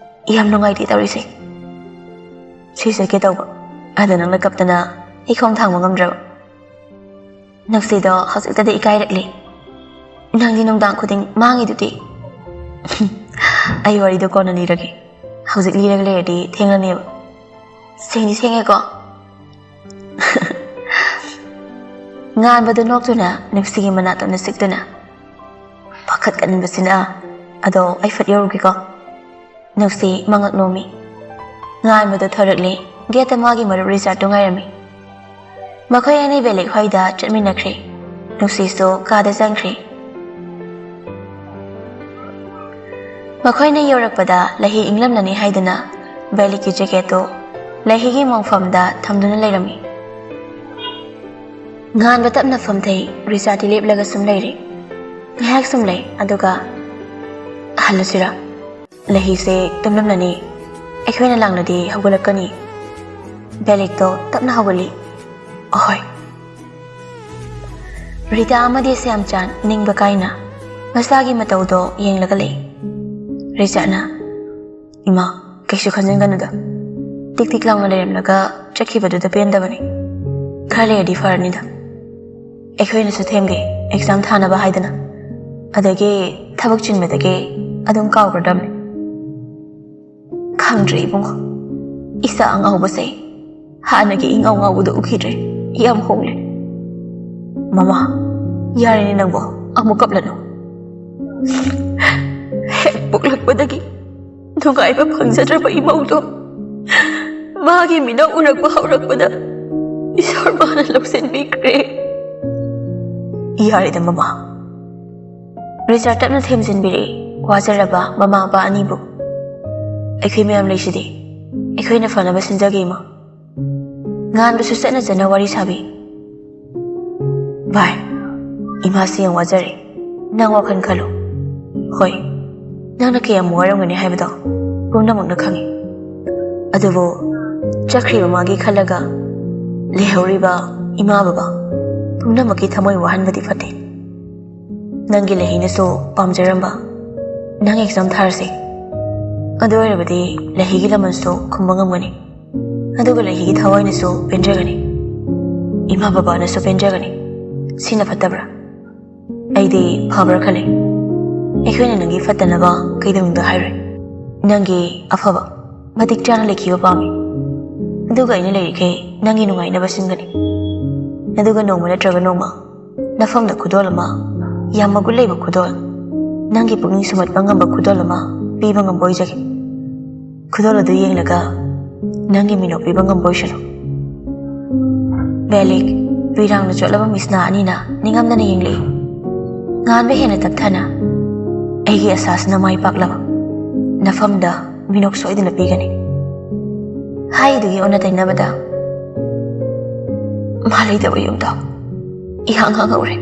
ꯌꯥꯝ ꯅꯨꯡꯉꯥꯏꯇꯦ ꯇꯧꯔꯤꯁꯦ꯫ ꯁꯤ ꯆꯠꯀꯦ ꯇꯧꯕ, ꯑꯗ ꯅꯪꯅ ꯀꯞꯇꯅ ꯑꯩ ꯈꯣꯡ ꯊꯥꯡꯕ ꯉꯝꯗ꯭ꯔꯕ꯫ ꯅꯨꯡꯁꯤꯗꯣ ꯍꯧꯖꯤꯛꯇꯗꯤ ꯏꯀꯥꯏꯔꯛꯂꯦ꯫ ꯅꯪꯗꯤ ꯅꯨꯡꯗꯥꯡ ꯈꯨꯗꯤꯡ ꯃꯥꯡꯉꯤꯗꯨꯗꯤ꯫" "ꯑꯩ ꯋꯥꯔꯤꯗꯣ ꯀꯣꯟꯅ ꯂꯤꯔꯒꯦ꯫ ꯍꯧꯖꯤꯛ ꯂꯤꯔꯒ ꯂꯩꯔꯗꯤ ꯊꯦꯡꯂꯅꯦꯕ꯫ ꯊꯦꯡꯗꯤ ꯊꯦꯡꯉꯦꯀꯣ꯫" ꯉꯥꯟꯕꯗꯣ ꯅꯣꯛꯇꯨꯅ ꯅꯨꯡꯁꯤꯒꯤ ꯃꯅꯥꯇꯣꯟꯗ ꯆꯤꯛꯇꯨꯅ, "ꯄꯥꯈꯠꯀꯟꯕꯁꯤꯅ꯫ ꯑꯗꯣ ꯑꯩ ꯐꯠ ꯌꯧꯔꯨꯒꯦꯀꯣ꯫" ꯅꯨꯡꯁꯤ ꯃꯉꯛ ꯅꯣꯝꯃꯤ꯫ ꯉꯥꯟꯕꯗꯣ ꯊꯣꯔꯛꯂꯦ꯫ ꯒꯦꯠꯇ ꯃꯥꯒꯤ ꯃꯔꯨꯞ ꯔꯤꯆꯥꯔꯗꯇꯣ ꯉꯥꯏꯔꯝꯃꯤ꯫ ꯃꯈꯣꯏ ꯑꯅꯤ ꯕꯦꯂꯤꯛ ꯍꯣꯏꯗ ꯆꯠꯃꯤꯟꯅꯈ꯭ꯔꯦ꯫ ꯅꯨꯡꯁꯤꯁꯨ ꯀꯥꯗ ꯆꯪꯈ꯭ꯔꯦ꯫ ꯃꯈꯣꯏꯅ ꯌꯧꯔꯛꯄꯗ ꯂꯩꯍꯤ ꯏꯪꯂꯝꯂꯅꯤ ꯍꯥꯏꯗꯨꯅ ꯕꯦꯂꯤꯛꯀꯤ ꯖꯦꯀꯦꯠꯇꯨ ꯂꯩꯍꯤꯒꯤ ꯃꯣꯡꯐꯝꯗ ꯊꯝꯗꯨꯅ ꯂꯩꯔꯝꯃꯤ꯫ ꯉꯥꯟꯕ ꯇꯞꯅ ꯐꯝꯊꯩ꯫ ꯔꯤꯆꯥꯔꯗꯇꯤ ꯂꯦꯞꯂꯒ ꯁꯨꯝ ꯂꯩꯔꯦ꯫ ꯉꯥꯏꯍꯥꯛ ꯁꯨꯝ ꯂꯩ, ꯑꯗꯨꯒ, "ꯍꯜꯂꯁꯤꯔꯥ? ꯂꯩꯍꯤꯁꯦ ꯇꯨꯝꯂꯝꯂꯅꯤ꯫ ꯑꯩꯈꯣꯏꯅ ꯂꯥꯡꯂꯗꯤ ꯍꯧꯒꯠꯂꯛꯀꯅꯤ꯫" ꯕꯦꯂꯤꯛꯇꯣ ꯇꯞꯅ ꯍꯧꯒꯠꯂꯤ꯫ ꯑꯍꯣꯏ꯫ ꯔꯤꯇꯥ ꯑꯃꯗꯤ ꯁ꯭ꯌꯥꯝꯆꯥꯟ ꯅꯤꯡꯕ ꯀꯥꯏꯅ ꯃꯁꯥꯒꯤ ꯃꯇꯧꯗꯣ ꯌꯦꯡꯂꯒ ꯂꯩ꯫ ꯔꯤꯆꯥꯠꯅ, "ꯏꯃꯥ, ꯀꯩꯁꯨ ꯈꯟꯖꯤꯟꯒꯅꯨꯗ꯫ ꯇꯤꯛ ꯇꯤꯛ ꯂꯥꯎꯅ ꯂꯩꯔꯝꯂꯒ ꯆꯠꯈꯤꯕꯗꯨꯗ ꯄꯦꯟꯗꯕꯅꯤ꯫ ꯈꯔ ꯂꯩꯔꯗꯤ ꯐꯔꯅꯤꯗ꯫ ꯑꯩꯈꯣꯏꯅꯁꯨ ꯊꯦꯝꯒꯦ ꯑꯦꯛꯖꯥꯝ ꯊꯥꯅꯕ ꯍꯥꯏꯗꯅ, ꯑꯗꯒꯤ ꯊꯕꯛ ꯆꯤꯟꯕꯗꯒꯤ ꯑꯗꯨꯝ ꯀꯥꯎꯈ꯭ꯔꯗꯕꯅꯤ꯫" "ꯈꯪꯗ꯭ꯔꯦ ꯏꯕꯨꯡꯉꯣ, ꯏꯆꯥ ꯑꯉꯥꯎꯕꯁꯦ ꯍꯥꯟꯅꯒꯤ ꯏꯉꯥꯎ ꯉꯥꯎꯕꯗꯣ ꯎꯈꯤꯗ꯭ꯔꯦ꯫ ꯌꯥꯝ ꯍꯣꯡꯂꯦ꯫" "ꯃꯃꯥ, ꯌꯥꯔꯦꯅꯦ ꯅꯪꯕꯣ, ꯑꯃꯨꯛ ꯀꯞꯂꯅꯨ꯫ ꯍꯦꯛ ꯄꯣꯛꯂꯛꯄꯗꯒꯤ ꯅꯨꯡꯉꯥꯏꯕ ꯐꯪꯖꯗ꯭ꯔꯕ ꯏꯃꯧꯗꯣ ꯃꯥꯒꯤ ꯃꯤꯅ ꯎꯔꯛꯄ ꯍꯧꯔꯛꯄꯗ ꯏꯁꯣꯔ ꯃꯥꯅ ꯂꯧꯁꯤꯟꯕꯤꯈ꯭ꯔꯦ꯫" "ꯌꯥꯔꯦꯗ ꯃꯃꯥ꯫" ꯔꯤꯆꯥꯔꯗ ꯇꯞꯅ ꯊꯦꯝꯖꯤꯟꯕꯤꯔꯛꯏ ꯋꯥꯖꯔꯕ ꯃꯃꯥ ꯃꯄꯥ ꯑꯅꯤꯕꯨ꯫ "ꯑꯩꯈꯣꯏ ꯃꯌꯥꯝ ꯂꯩꯁꯤꯗꯤ, ꯑꯩꯈꯣꯏꯅ ꯐꯅꯕ ꯁꯤꯟꯖꯒꯦ ꯏꯃꯥ꯫" ꯉꯥꯟꯕꯁꯨ ꯆꯠꯅ ꯆꯠꯅ ꯋꯥꯔꯤ ꯁꯥꯕꯤ꯫ "ꯚꯥꯏ, ꯏꯃꯥꯁꯤ ꯌꯥꯝ ꯋꯥꯖꯔꯦ꯫ ꯅꯪ ꯋꯥꯈꯜ ꯈꯜꯂꯨ꯫ ꯍꯣꯏ, ꯅꯪꯅ ꯀꯌꯥꯝ ꯋꯥꯔꯝꯒꯅꯤ ꯍꯥꯏꯕꯗꯣ ꯄꯨꯝꯅꯃꯛꯅ ꯈꯪꯉꯤ꯫ ꯑꯗꯨꯕꯨ ꯆꯠꯈ꯭ꯔꯤꯕ ꯃꯥꯒꯤ ꯈꯜꯂꯒ ꯂꯩꯍꯧꯔꯤꯕ ꯏꯃꯥ ꯕꯕꯥ ꯄꯨꯝꯅꯃꯛꯀꯤ ꯊꯃꯣꯏ ꯋꯥꯍꯟꯕꯗꯤ ꯐꯠꯇꯦ꯫ ꯅꯪꯒꯤ ꯂꯩꯍꯤꯅꯁꯨ ꯄꯥꯝꯖꯔꯝꯕ ꯅꯪ ꯑꯦꯛꯖꯥꯝ ꯊꯥꯔꯁꯦ꯫ ꯑꯗꯨ ꯑꯣꯏꯔꯕꯗꯤ ꯂꯩꯍꯤꯒꯤ ꯂꯃꯟꯁꯨ ꯈꯨꯝꯕ ꯉꯝꯒꯅꯤ꯫ ꯑꯗꯨꯒ ꯂꯩꯍꯤꯒꯤ ꯊꯋꯥꯏꯅꯁꯨ ꯄꯦꯟꯖꯒꯅꯤ꯫ ꯏꯃꯥ ꯕꯕꯥꯅꯁꯨ ꯄꯦꯟꯖꯒꯅꯤ꯫ ꯁꯤꯅ ꯐꯠꯇꯕ꯭ꯔꯥ? ꯑꯩꯗꯤ ꯐꯕ꯭ꯔꯥ ꯈꯜꯂꯦ꯫ ꯑꯩꯈꯣꯏꯅ ꯅꯪꯒꯤ ꯐꯠꯇꯅꯕ ꯀꯩꯗꯧꯅꯨꯡꯗ ꯍꯥꯏꯔꯣꯏ꯫ ꯅꯪꯒꯤ ꯑꯐꯕ, ꯃꯇꯤꯛ ꯆꯥꯅ ꯂꯩꯈꯤꯕ ꯄꯥꯝꯃꯤ꯫ ꯑꯗꯨꯒ ꯑꯩꯅ ꯂꯩꯔꯤꯈꯩ ꯅꯪꯒꯤ ꯅꯨꯡꯉꯥꯏꯅꯕ ꯁꯤꯟꯒꯅꯤ꯫ ꯑꯗꯨꯒ ꯅꯣꯡꯃ ꯅꯠꯇ꯭ꯔꯒ ꯅꯣꯡꯃ ꯅꯐꯝꯗ ꯈꯨꯗꯣꯜ ꯑꯃ, ꯌꯥꯝ ꯃꯒꯨꯟ ꯂꯩꯕ ꯈꯨꯗꯣꯜ, ꯅꯪꯒꯤ ꯄꯨꯛꯅꯤꯡ ꯁꯨꯝꯍꯠꯄ ꯉꯝꯕ ꯈꯨꯗꯣꯜ ꯑꯃ ꯄꯤꯕ ꯉꯝꯕ ꯑꯣꯏꯖꯒꯦ꯫ ꯈꯨꯗꯣꯜ ꯑꯗꯨ ꯌꯦꯡꯂꯒ ꯅꯪꯒꯤ ꯃꯤꯅꯣꯛ ꯄꯤꯕ ꯉꯝꯕ ꯑꯣꯏꯁꯅꯨ꯫ ꯕꯦꯂꯤꯛ, ꯄꯤꯔꯥꯡꯅ ꯆꯣꯠꯂꯕ ꯃꯤꯠꯁꯅꯥ ꯑꯅꯤꯅ ꯅꯤꯡꯉꯝꯗꯅ ꯌꯦꯡꯂꯛꯏ꯫ ꯉꯥꯟꯕ ꯍꯦꯟꯅ ꯇꯞꯊꯅ, "ꯑꯩꯒꯤ ꯑꯁꯥꯁꯤꯅ ꯃꯥꯏ ꯄꯥꯛꯂꯕ ꯅꯐꯝꯗ ꯃꯤꯅꯣꯛ ꯁꯣꯏꯗꯅ ꯄꯤꯒꯅꯤ" ꯍꯥꯏꯗꯨꯒꯤ ꯑꯣꯟꯅ ꯇꯩꯅꯕꯗ ꯃꯥ ꯂꯩꯇꯕ ꯌꯨꯝꯗꯣ ꯏꯍꯥꯡ ꯍꯥꯡꯍꯧꯔꯦ꯫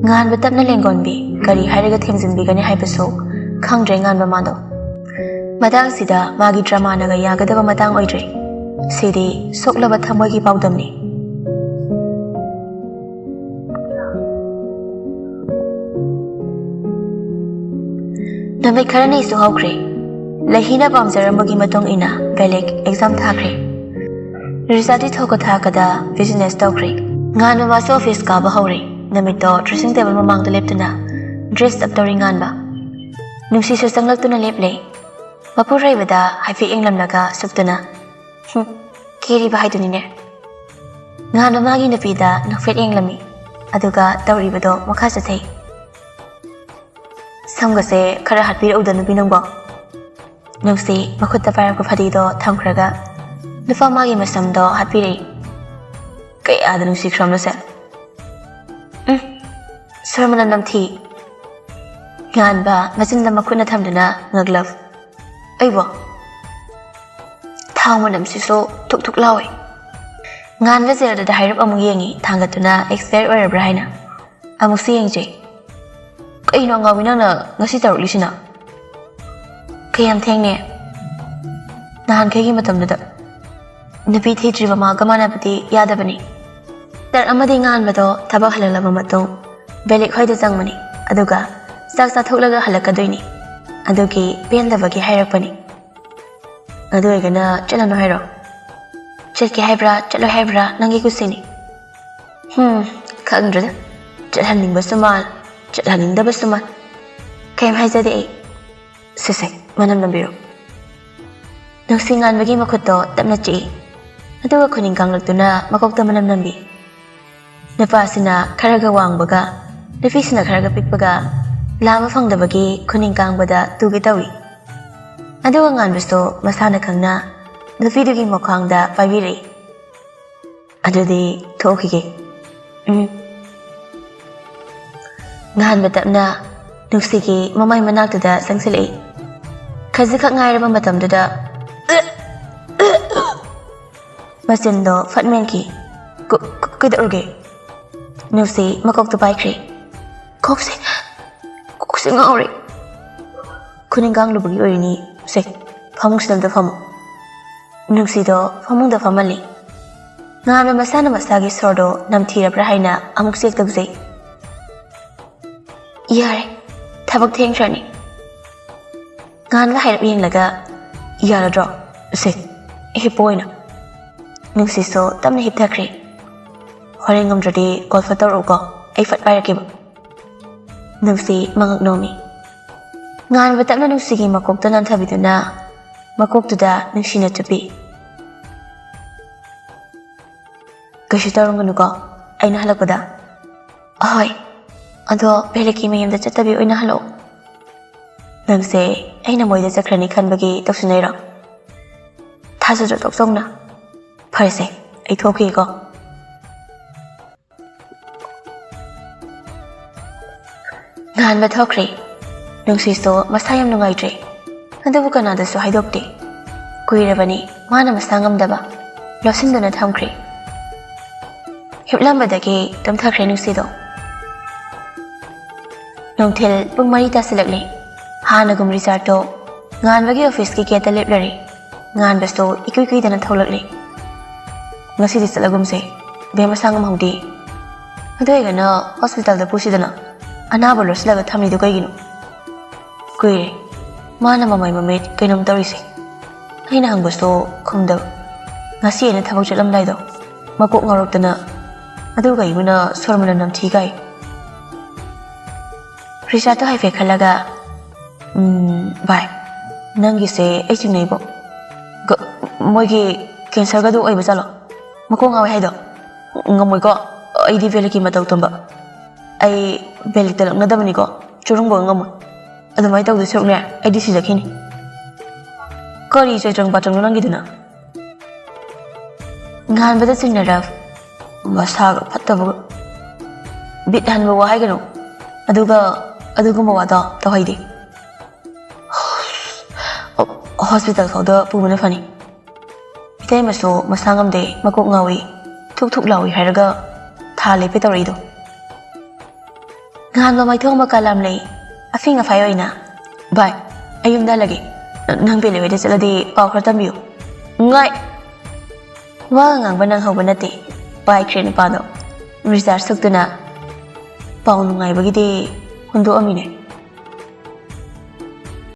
ꯉꯥꯟꯕ ꯇꯞꯅ ꯂꯦꯡꯒꯣꯟꯕꯤ ꯀꯔꯤ ꯍꯥꯏꯔꯒ ꯊꯦꯝꯖꯤꯟꯕꯤꯒꯅꯤ ꯍꯥꯏꯕꯁꯨ ꯈꯪꯗ꯭ꯔꯦ ꯉꯥꯟꯕ ꯃꯥꯗꯣ꯫ ꯃꯇꯥꯡꯁꯤꯗ ꯃꯥꯒꯤ ꯗ꯭ꯔꯃꯥꯅꯒ ꯌꯥꯒꯗꯕ ꯃꯇꯥꯡ ꯑꯣꯏꯗ꯭ꯔꯦ꯫ ꯁꯤꯗꯤ ꯁꯣꯛꯂꯕ ꯊꯃꯣꯏꯒꯤ ꯄꯥꯎꯗꯝꯅꯤ꯫ ꯅꯨꯃꯤꯠ ꯈꯔꯅꯤꯁꯨ ꯍꯧꯈ꯭ꯔꯦ꯫ ꯂꯩꯍꯤꯅ ꯄꯥꯝꯖꯔꯝꯕꯒꯤ ꯃꯇꯨꯡ ꯏꯟꯅ ꯕꯦꯂꯤꯛ ꯑꯦꯛꯖꯥꯝ ꯊꯥꯈ꯭ꯔꯦ꯫ ꯔꯤꯖꯜꯗꯤ ꯊꯣꯛꯀ ꯊꯥꯛꯀꯗ ꯕꯤꯖꯤꯅꯦꯁ ꯇꯧꯈ꯭ꯔꯦ꯫ ꯉꯥꯟꯕ ꯃꯥꯁꯨ ꯑꯣꯐꯤꯁ ꯀꯥꯕ ꯍꯧꯔꯦ꯫ ꯅꯨꯃꯤꯠꯇꯣ ꯗ꯭ꯔꯦꯁꯤꯡ ꯇꯦꯕꯜ ꯃꯃꯥꯡꯗ ꯂꯦꯞꯇꯨꯅ ꯗ꯭ꯔꯦꯁ ꯑꯞ ꯇꯧꯔꯤ ꯉꯥꯟꯕ꯫ ꯅꯨꯡꯁꯤꯁꯨ ꯆꯪꯂꯛꯇꯨꯅ ꯂꯦꯞꯂꯦ꯫ ꯃꯄꯨꯔꯣꯏꯕꯗ ꯍꯥꯏꯐꯦꯠ ꯌꯦꯡꯂꯝꯂꯒ ꯁꯨꯞꯇꯨꯅ, "ꯍꯨꯝ, ꯀꯦꯔꯤꯕ ꯍꯥꯏꯗꯨꯅꯤꯅꯦ"꯫ ꯉꯥꯟꯕ ꯃꯥꯒꯤ ꯅꯨꯄꯤꯗ ꯅꯣꯛꯐꯦꯠ ꯌꯦꯡꯂꯝꯃꯤ, ꯑꯗꯨꯒ ꯇꯧꯔꯤꯕꯗꯣ ꯃꯈꯥ ꯆꯠꯊꯩ꯫ "ꯁꯝꯒꯁꯦ ꯈꯔ ꯍꯥꯠꯄꯤꯔꯛꯎꯗ ꯅꯨꯄꯤ ꯅꯪꯕꯣ"꯫ ꯅꯨꯡꯁꯤ ꯃꯈꯨꯠꯇ ꯄꯥꯏꯔꯛꯄ ꯐꯗꯤꯗꯣ ꯊꯝꯈ꯭ꯔꯒ ꯅꯨꯄꯥ ꯃꯥꯒꯤ ꯃꯁꯝꯗꯣ ꯍꯥꯠꯄꯤꯔꯛꯏ꯫ "ꯀꯌꯥꯗ ꯅꯨꯡꯁꯤꯈ꯭ꯔꯕꯅꯣꯁꯦ"꯫ "ꯎꯝ, ꯁꯣꯔ ꯃꯅꯝ ꯅꯝꯊꯤ"꯫ ꯉꯥꯟꯕ ꯃꯆꯤꯟꯗ ꯃꯈꯨꯠꯅ ꯊꯝꯗꯨꯅ ꯉꯛꯂꯞ꯫ "ꯑꯩꯕꯣ? ꯊꯥꯎ ꯃꯅꯝꯁꯤꯁꯨ ꯊꯨꯛ ꯊꯨꯛ ꯂꯥꯎꯏ"꯫ ꯉꯥꯟꯕ ꯖꯦꯜꯗꯨꯗ ꯍꯥꯏꯔꯞ ꯑꯃꯨꯛ ꯌꯦꯡꯉꯤ, ꯊꯥꯡꯒꯠꯇꯨꯅ ꯑꯦꯛꯁꯄꯥꯌꯔ ꯑꯣꯏꯔꯕ꯭ꯔꯥ ꯍꯥꯏꯅ꯫ ꯑꯃꯨꯛꯁꯨ ꯌꯦꯡꯖꯩ꯫ "ꯀꯩꯅꯣ ꯑꯉꯥꯎꯕꯤ, ꯅꯪꯅ ꯉꯁꯤ ꯇꯧꯔꯛꯂꯤꯁꯤꯅ?" "ꯀꯌꯥꯝ ꯊꯦꯡꯅꯦ? ꯅꯍꯥꯟꯈꯩꯒꯤ ꯃꯇꯝꯗꯨꯗ ꯅꯨꯄꯤ ꯊꯤꯗ꯭ꯔꯤꯕ ꯃꯥꯒ ꯃꯥꯟꯅꯕꯗꯤ ꯌꯥꯗꯕꯅꯤ"꯫ ꯇꯔꯛ ꯑꯃꯗꯤ ꯉꯥꯟꯕꯗꯣ ꯊꯕꯛ ꯍꯜꯂꯛꯂꯕ ꯃꯇꯨꯡ ꯕꯦꯂꯤꯛ ꯍꯣꯏꯗ ꯆꯪꯕꯅꯤ, ꯑꯗꯨꯒ ꯆꯥꯛ ꯆꯥꯊꯣꯛꯂꯒ ꯍꯜꯂꯛꯀꯗꯣꯏꯅꯤ꯫ ꯑꯗꯨꯒꯤ ꯄꯦꯟꯗꯕꯒꯤ ꯍꯥꯏꯔꯛꯄꯅꯤ꯫ "ꯑꯗꯨ ꯑꯣꯏꯔꯒꯅ ꯆꯠꯂꯅꯨ ꯍꯥꯏꯔꯣ? ꯆꯠꯀꯦ ꯍꯥꯏꯕ꯭ꯔꯥ ꯆꯠꯂꯣꯏ ꯍꯥꯏꯕ꯭ꯔꯥ ꯅꯪꯒꯤ ꯀꯨꯁꯤꯅꯤ"꯫ "ꯍꯨꯝ, ꯈꯪꯗ꯭ꯔꯦꯗ꯫ ꯆꯠꯍꯟꯅꯤꯡꯕꯁꯨ ꯃꯥꯜ, ꯆꯠꯍꯟꯅꯤꯡꯗꯕꯁꯨ ꯃꯥꯜ꯫ ꯀꯩꯝ ꯍꯥꯏꯖꯗꯦ ꯑꯩ꯫ ꯁꯦ ꯁꯦ, ꯃꯅꯝ ꯅꯝꯕꯤꯔꯣ"꯫ ꯅꯨꯡꯁꯤ ꯉꯥꯟꯕꯒꯤ ꯃꯈꯨꯠꯇꯣ ꯇꯞꯅ ꯆꯤꯛꯏ, ꯑꯗꯨꯒ ꯈꯨꯅꯤꯡ ꯀꯥꯡꯂꯛꯇꯨꯅ ꯃꯀꯣꯛꯇ ꯃꯅꯝ ꯅꯝꯕꯤ꯫ ꯅꯨꯄꯥꯁꯤꯅ ꯈꯔꯒ ꯋꯥꯡꯕꯒ, ꯅꯨꯄꯤꯁꯤꯅ ꯈꯔꯒ ꯄꯤꯛꯄꯒ, ꯂꯥꯝꯕ ꯐꯪꯗꯕꯒꯤ ꯈꯨꯅꯤꯡ ꯀꯥꯡꯕꯗ ꯇꯨꯒꯦ ꯇꯧꯏ꯫ ꯑꯗꯨꯒ ꯉꯥꯟꯕꯁꯨ ꯃꯁꯥꯅ ꯈꯪꯅ ꯅꯨꯄꯤꯗꯨꯒꯤ ꯃꯈ꯭ꯋꯥꯡꯗ ꯄꯥꯏꯕꯤꯔꯛꯏ꯫ "ꯑꯗꯨꯗꯤ ꯊꯣꯛꯈꯤꯒꯦ"꯫ "ꯎꯝ"꯫ ꯉꯥꯟꯕ ꯇꯞꯅ ꯅꯨꯡꯁꯤꯒꯤ ꯃꯃꯥꯏ ꯃꯅꯥꯛꯇꯨꯗ ꯆꯪꯁꯤꯜꯂꯛꯏ꯫ ꯈꯖꯤꯛꯈꯛ ꯉꯥꯏꯔꯕ ꯃꯇꯝꯗꯨꯗ ꯃꯆꯤꯟꯗꯣ ꯐꯠ ꯃꯦꯟꯈꯤ꯫ "ꯀ-, ꯀ-, ꯀꯩꯗꯧꯔꯒꯦ?" ꯅꯨꯡꯁꯤ ꯃꯀꯣꯛꯇꯨ ꯄꯥꯏꯈ꯭ꯔꯦ꯫ "ꯀꯣꯛꯁꯦ, ꯀꯣꯛꯁꯦ ꯉꯥꯎꯔꯦ"꯫ "ꯈꯨꯅꯤꯡ ꯀꯥꯡꯂꯨꯕꯒꯤ ꯑꯣꯏꯔꯤꯅꯤ꯫ ꯁꯦ, ꯐꯃꯨꯡꯁꯤꯗ ꯑꯝꯇ ꯐꯝꯃꯣ"꯫ ꯅꯨꯡꯁꯤꯗꯣ ꯐꯃꯨꯡꯗ ꯐꯝꯍꯜꯂꯤ꯫ ꯉꯥꯟꯕ ꯃꯁꯥꯅ ꯃꯁꯥꯒꯤ ꯁꯣꯔꯗꯣ ꯅꯝꯊꯤꯔꯕ꯭ꯔꯥ ꯍꯥꯏꯅ ꯑꯃꯨꯛ ꯆꯦꯛ ꯇꯧꯖꯩ꯫ "ꯌꯥꯔꯦ, ꯊꯕꯛ ꯊꯦꯡꯈ꯭ꯔꯅꯤ꯫" ꯉꯥꯟꯕ ꯍꯥꯏꯔꯞ ꯌꯦꯡꯂꯒ, "ꯌꯥꯔꯗ꯭ꯔꯣ? ꯁꯦ, ꯍꯤꯞꯄꯣ ꯑꯣꯏꯅ꯫" ꯅꯨꯡꯁꯤꯠꯁꯨ ꯇꯞꯅ ꯍꯤꯞꯊꯈ꯭ꯔꯦ꯫ "ꯍꯣꯔꯦꯟ ꯉꯝꯗ꯭ꯔꯗꯤ ꯀꯣꯜ ꯐꯠ ꯇꯧꯔꯛꯎꯀꯣ, ꯑꯩ ꯐꯠ ꯄꯥꯏꯔꯛꯀꯦꯕ꯫" ꯅꯨꯡꯁꯤ ꯃꯉꯛ ꯅꯣꯝꯃꯤ꯫ ꯉꯥꯟꯕ ꯇꯞꯅ ꯅꯨꯡꯁꯤꯒꯤ ꯃꯀꯣꯛꯇ ꯅꯥꯟꯊꯕꯤꯗꯨꯅ ꯃꯀꯣꯛꯇꯨꯗ ꯅꯨꯡꯁꯤꯅ ꯆꯨꯞꯄꯤ꯫ "ꯀꯩꯁꯨ ꯇꯧꯔꯝꯒꯅꯨꯀꯣ, ꯑꯩꯅ ꯍꯜꯂꯛꯄꯗ?" "ꯑꯍꯣꯏ, ꯑꯗꯣ ꯕꯦꯂꯦꯀꯤ ꯃꯌꯨꯝꯗ ꯆꯠꯇꯕꯤ ꯑꯣꯏꯅ ꯍꯜꯂꯛꯑꯣ꯫" "ꯅꯪꯁꯦ ꯑꯩꯅ ꯃꯣꯏꯗ ꯆꯠꯈ꯭ꯔꯅꯤ ꯈꯟꯕꯒꯤ ꯇꯧꯁꯤꯟꯅꯩꯔꯣ? ꯊꯥꯖꯗ꯭ꯔꯣ ꯇꯣꯛ ꯇꯧꯅ? ꯐꯔꯦꯁꯦ, ꯑꯩ ꯊꯣꯛꯈꯤꯒꯦꯀꯣ꯫" ꯉꯥꯟꯕ ꯊꯣꯛꯈ꯭ꯔꯦ꯫ ꯅꯨꯡꯁꯤꯠꯁꯨ ꯃꯁꯥ ꯌꯥꯝ ꯅꯨꯡꯉꯥꯏꯇ꯭ꯔꯦ, ꯑꯗꯨꯕꯨ ꯀꯅꯥꯗꯁꯨ ꯍꯥꯏꯗꯣꯛꯇꯦ꯫ ꯀꯨꯏꯔꯕꯅꯤ ꯃꯥꯅ ꯃꯁꯥ ꯉꯝꯗꯕ, ꯂꯣꯠꯁꯤꯟꯗꯨꯅ ꯊꯝꯈ꯭ꯔꯦ꯫ ꯍꯤꯞꯂꯝꯕꯗꯒꯤ ꯇꯨꯝꯊꯈ꯭ꯔꯦ ꯅꯨꯡꯁꯤꯗꯣ꯫ ꯅꯨꯡꯊꯤꯜ ꯄꯨꯡ ꯃꯔꯤ ꯇꯥꯁꯤꯜꯂꯛꯂꯦ꯫ ꯍꯥꯟꯅꯒꯨꯝ ꯔꯤꯆꯥꯔꯗꯇꯣ ꯉꯥꯟꯕꯒꯤ ꯑꯣꯐꯤꯁꯀꯤ ꯒꯦꯠꯇ ꯂꯦꯞꯂꯔꯦ꯫ ꯉꯥꯟꯕꯁꯨ ꯏꯀꯨꯏ ꯀꯨꯏꯗꯅ ꯊꯣꯛꯂꯛꯂꯦ꯫ "ꯉꯁꯤꯗꯤ ꯆꯠꯂꯒꯨꯝꯁꯦ, ꯕꯦꯝ ꯃꯁꯥ ꯉꯝꯍꯧꯗꯦ꯫" "ꯑꯗꯨ ꯑꯣꯏꯔꯒꯅ ꯍꯣꯁꯄꯤꯇꯥꯜꯗ ꯄꯨꯁꯤꯗꯅ, ꯑꯅꯥꯕ ꯂꯣꯠꯁꯤꯜꯂꯒ ꯊꯝꯂꯤꯗꯨ ꯀꯩꯒꯤꯅꯣ?" ꯀꯨꯏꯔꯦ ꯃꯥꯅ ꯃꯃꯩ ꯃꯃꯤꯠ ꯀꯩꯅꯣꯝ ꯇꯧꯔꯤꯁꯦ꯫ ꯑꯩꯅ ꯍꯪꯕꯁꯨ ꯈꯨꯝꯗꯕ꯫ ꯉꯁꯤ ꯑꯩꯅ ꯊꯕꯛ ꯆꯠꯂꯝꯗꯥꯏꯗꯣ ꯃꯀꯣꯛ ꯉꯥꯎꯔꯛꯇꯅ, ꯑꯗꯨꯒ ꯏꯃꯨꯅ ꯁꯣꯔ ꯃꯅꯝ ꯅꯝꯊꯤ ꯀꯥꯏ꯫ ꯔꯤꯆꯥꯔꯗꯇꯣ ꯍꯥꯏꯐꯦꯠ ꯈꯜꯂꯒ, "ꯎꯝ, ꯚꯥꯏ, ꯅꯪꯒꯤꯁꯦ ꯑꯩ ꯆꯤꯡꯅꯩꯕꯣ꯫ ꯒ-, ꯃꯣꯏꯒꯤ ꯀꯦꯟꯁꯔꯒꯗꯨ ꯑꯣꯏꯕ ꯖꯥꯠꯂꯣ? ꯃꯀꯣꯛ ꯉꯥꯎꯋꯦ ꯍꯥꯏꯗꯣ?" "ꯉꯝꯃꯣꯏꯀꯣ, ꯑꯩꯗꯤ ꯕꯦꯂꯤꯛꯀꯤ ꯃꯇꯧ ꯇꯝꯕ꯫ ꯑꯩ ꯕꯦꯂꯤꯛꯇ ꯂꯛꯅꯗꯕꯅꯤꯀꯣ, ꯆꯨꯔꯨꯡꯕꯒ ꯉꯝꯃꯣꯏ꯫ ꯑꯗꯨꯃꯥꯏꯅ ꯇꯧꯗꯣꯏ ꯁꯔꯨꯛꯅꯦ, ꯑꯩꯗꯤ ꯁꯤꯖꯈꯤꯅꯤ꯫" "ꯀꯔꯤ ꯆꯩꯇ꯭ꯔꯪ ꯄꯥꯇ꯭ꯔꯪꯅꯣ ꯅꯪꯒꯤꯗꯨꯅ?" ꯉꯥꯟꯕꯗ ꯆꯤꯡꯅꯔꯞ, ꯃꯁꯥꯒ ꯐꯠꯇꯕꯒ꯫ "ꯕꯤꯠ ꯍꯟꯕ ꯋꯥ ꯍꯥꯏꯒꯅꯨ꯫ ꯑꯗꯨꯒ ꯑꯗꯨꯒꯨꯝꯕ ꯋꯥꯗꯣ ꯇꯧꯍꯩꯗꯦ꯫ ꯍꯣꯁꯄꯤꯇꯥꯜ ꯐꯥꯎꯗ ꯄꯨꯕꯅ ꯐꯅꯤ꯫ ꯏꯇꯩꯃꯁꯨ ꯃꯁꯥ ꯉꯝꯗꯦ, ꯃꯀꯣꯛ ꯉꯥꯎꯏ, ꯊꯨꯛ ꯊꯨꯛ ꯂꯥꯎꯏ ꯍꯥꯏꯔꯒ ꯊꯥ ꯂꯦꯞꯄꯦ ꯇꯧꯔꯛꯏꯗꯣ꯫" ꯉꯍꯥꯟ ꯃꯃꯥꯏꯊꯣꯡ ꯃꯀꯥ ꯂꯥꯝꯂꯩ ꯑꯐꯤꯡ ꯑꯐꯥꯏ ꯑꯣꯏꯅ, "ꯚꯥꯏ, ꯑꯩ ꯌꯨꯝꯗ ꯍꯜꯂꯒꯦ꯫ ꯅꯪ ꯕꯦꯂꯦ ꯍꯣꯏꯗ ꯆꯠꯂꯗꯤ ꯄꯥꯎ ꯈꯔ ꯇꯝꯕꯤꯌꯨ꯫" ꯉꯥꯏ꯫ ꯋꯥꯒ ꯉꯥꯡꯕ ꯅꯪꯍꯧꯕ ꯅꯠꯇꯦ꯫ ꯄꯥꯏꯈ꯭ꯔꯦ ꯅꯨꯄꯥꯗꯣ꯫ ꯔꯤꯆꯥꯔꯖ ꯊꯨꯛꯇꯨꯅ ꯄꯥꯎ ꯅꯨꯡꯉꯥꯏꯕꯒꯤꯗꯤ ꯍꯨꯟꯗꯣꯛꯑꯝꯃꯤꯅꯦ꯫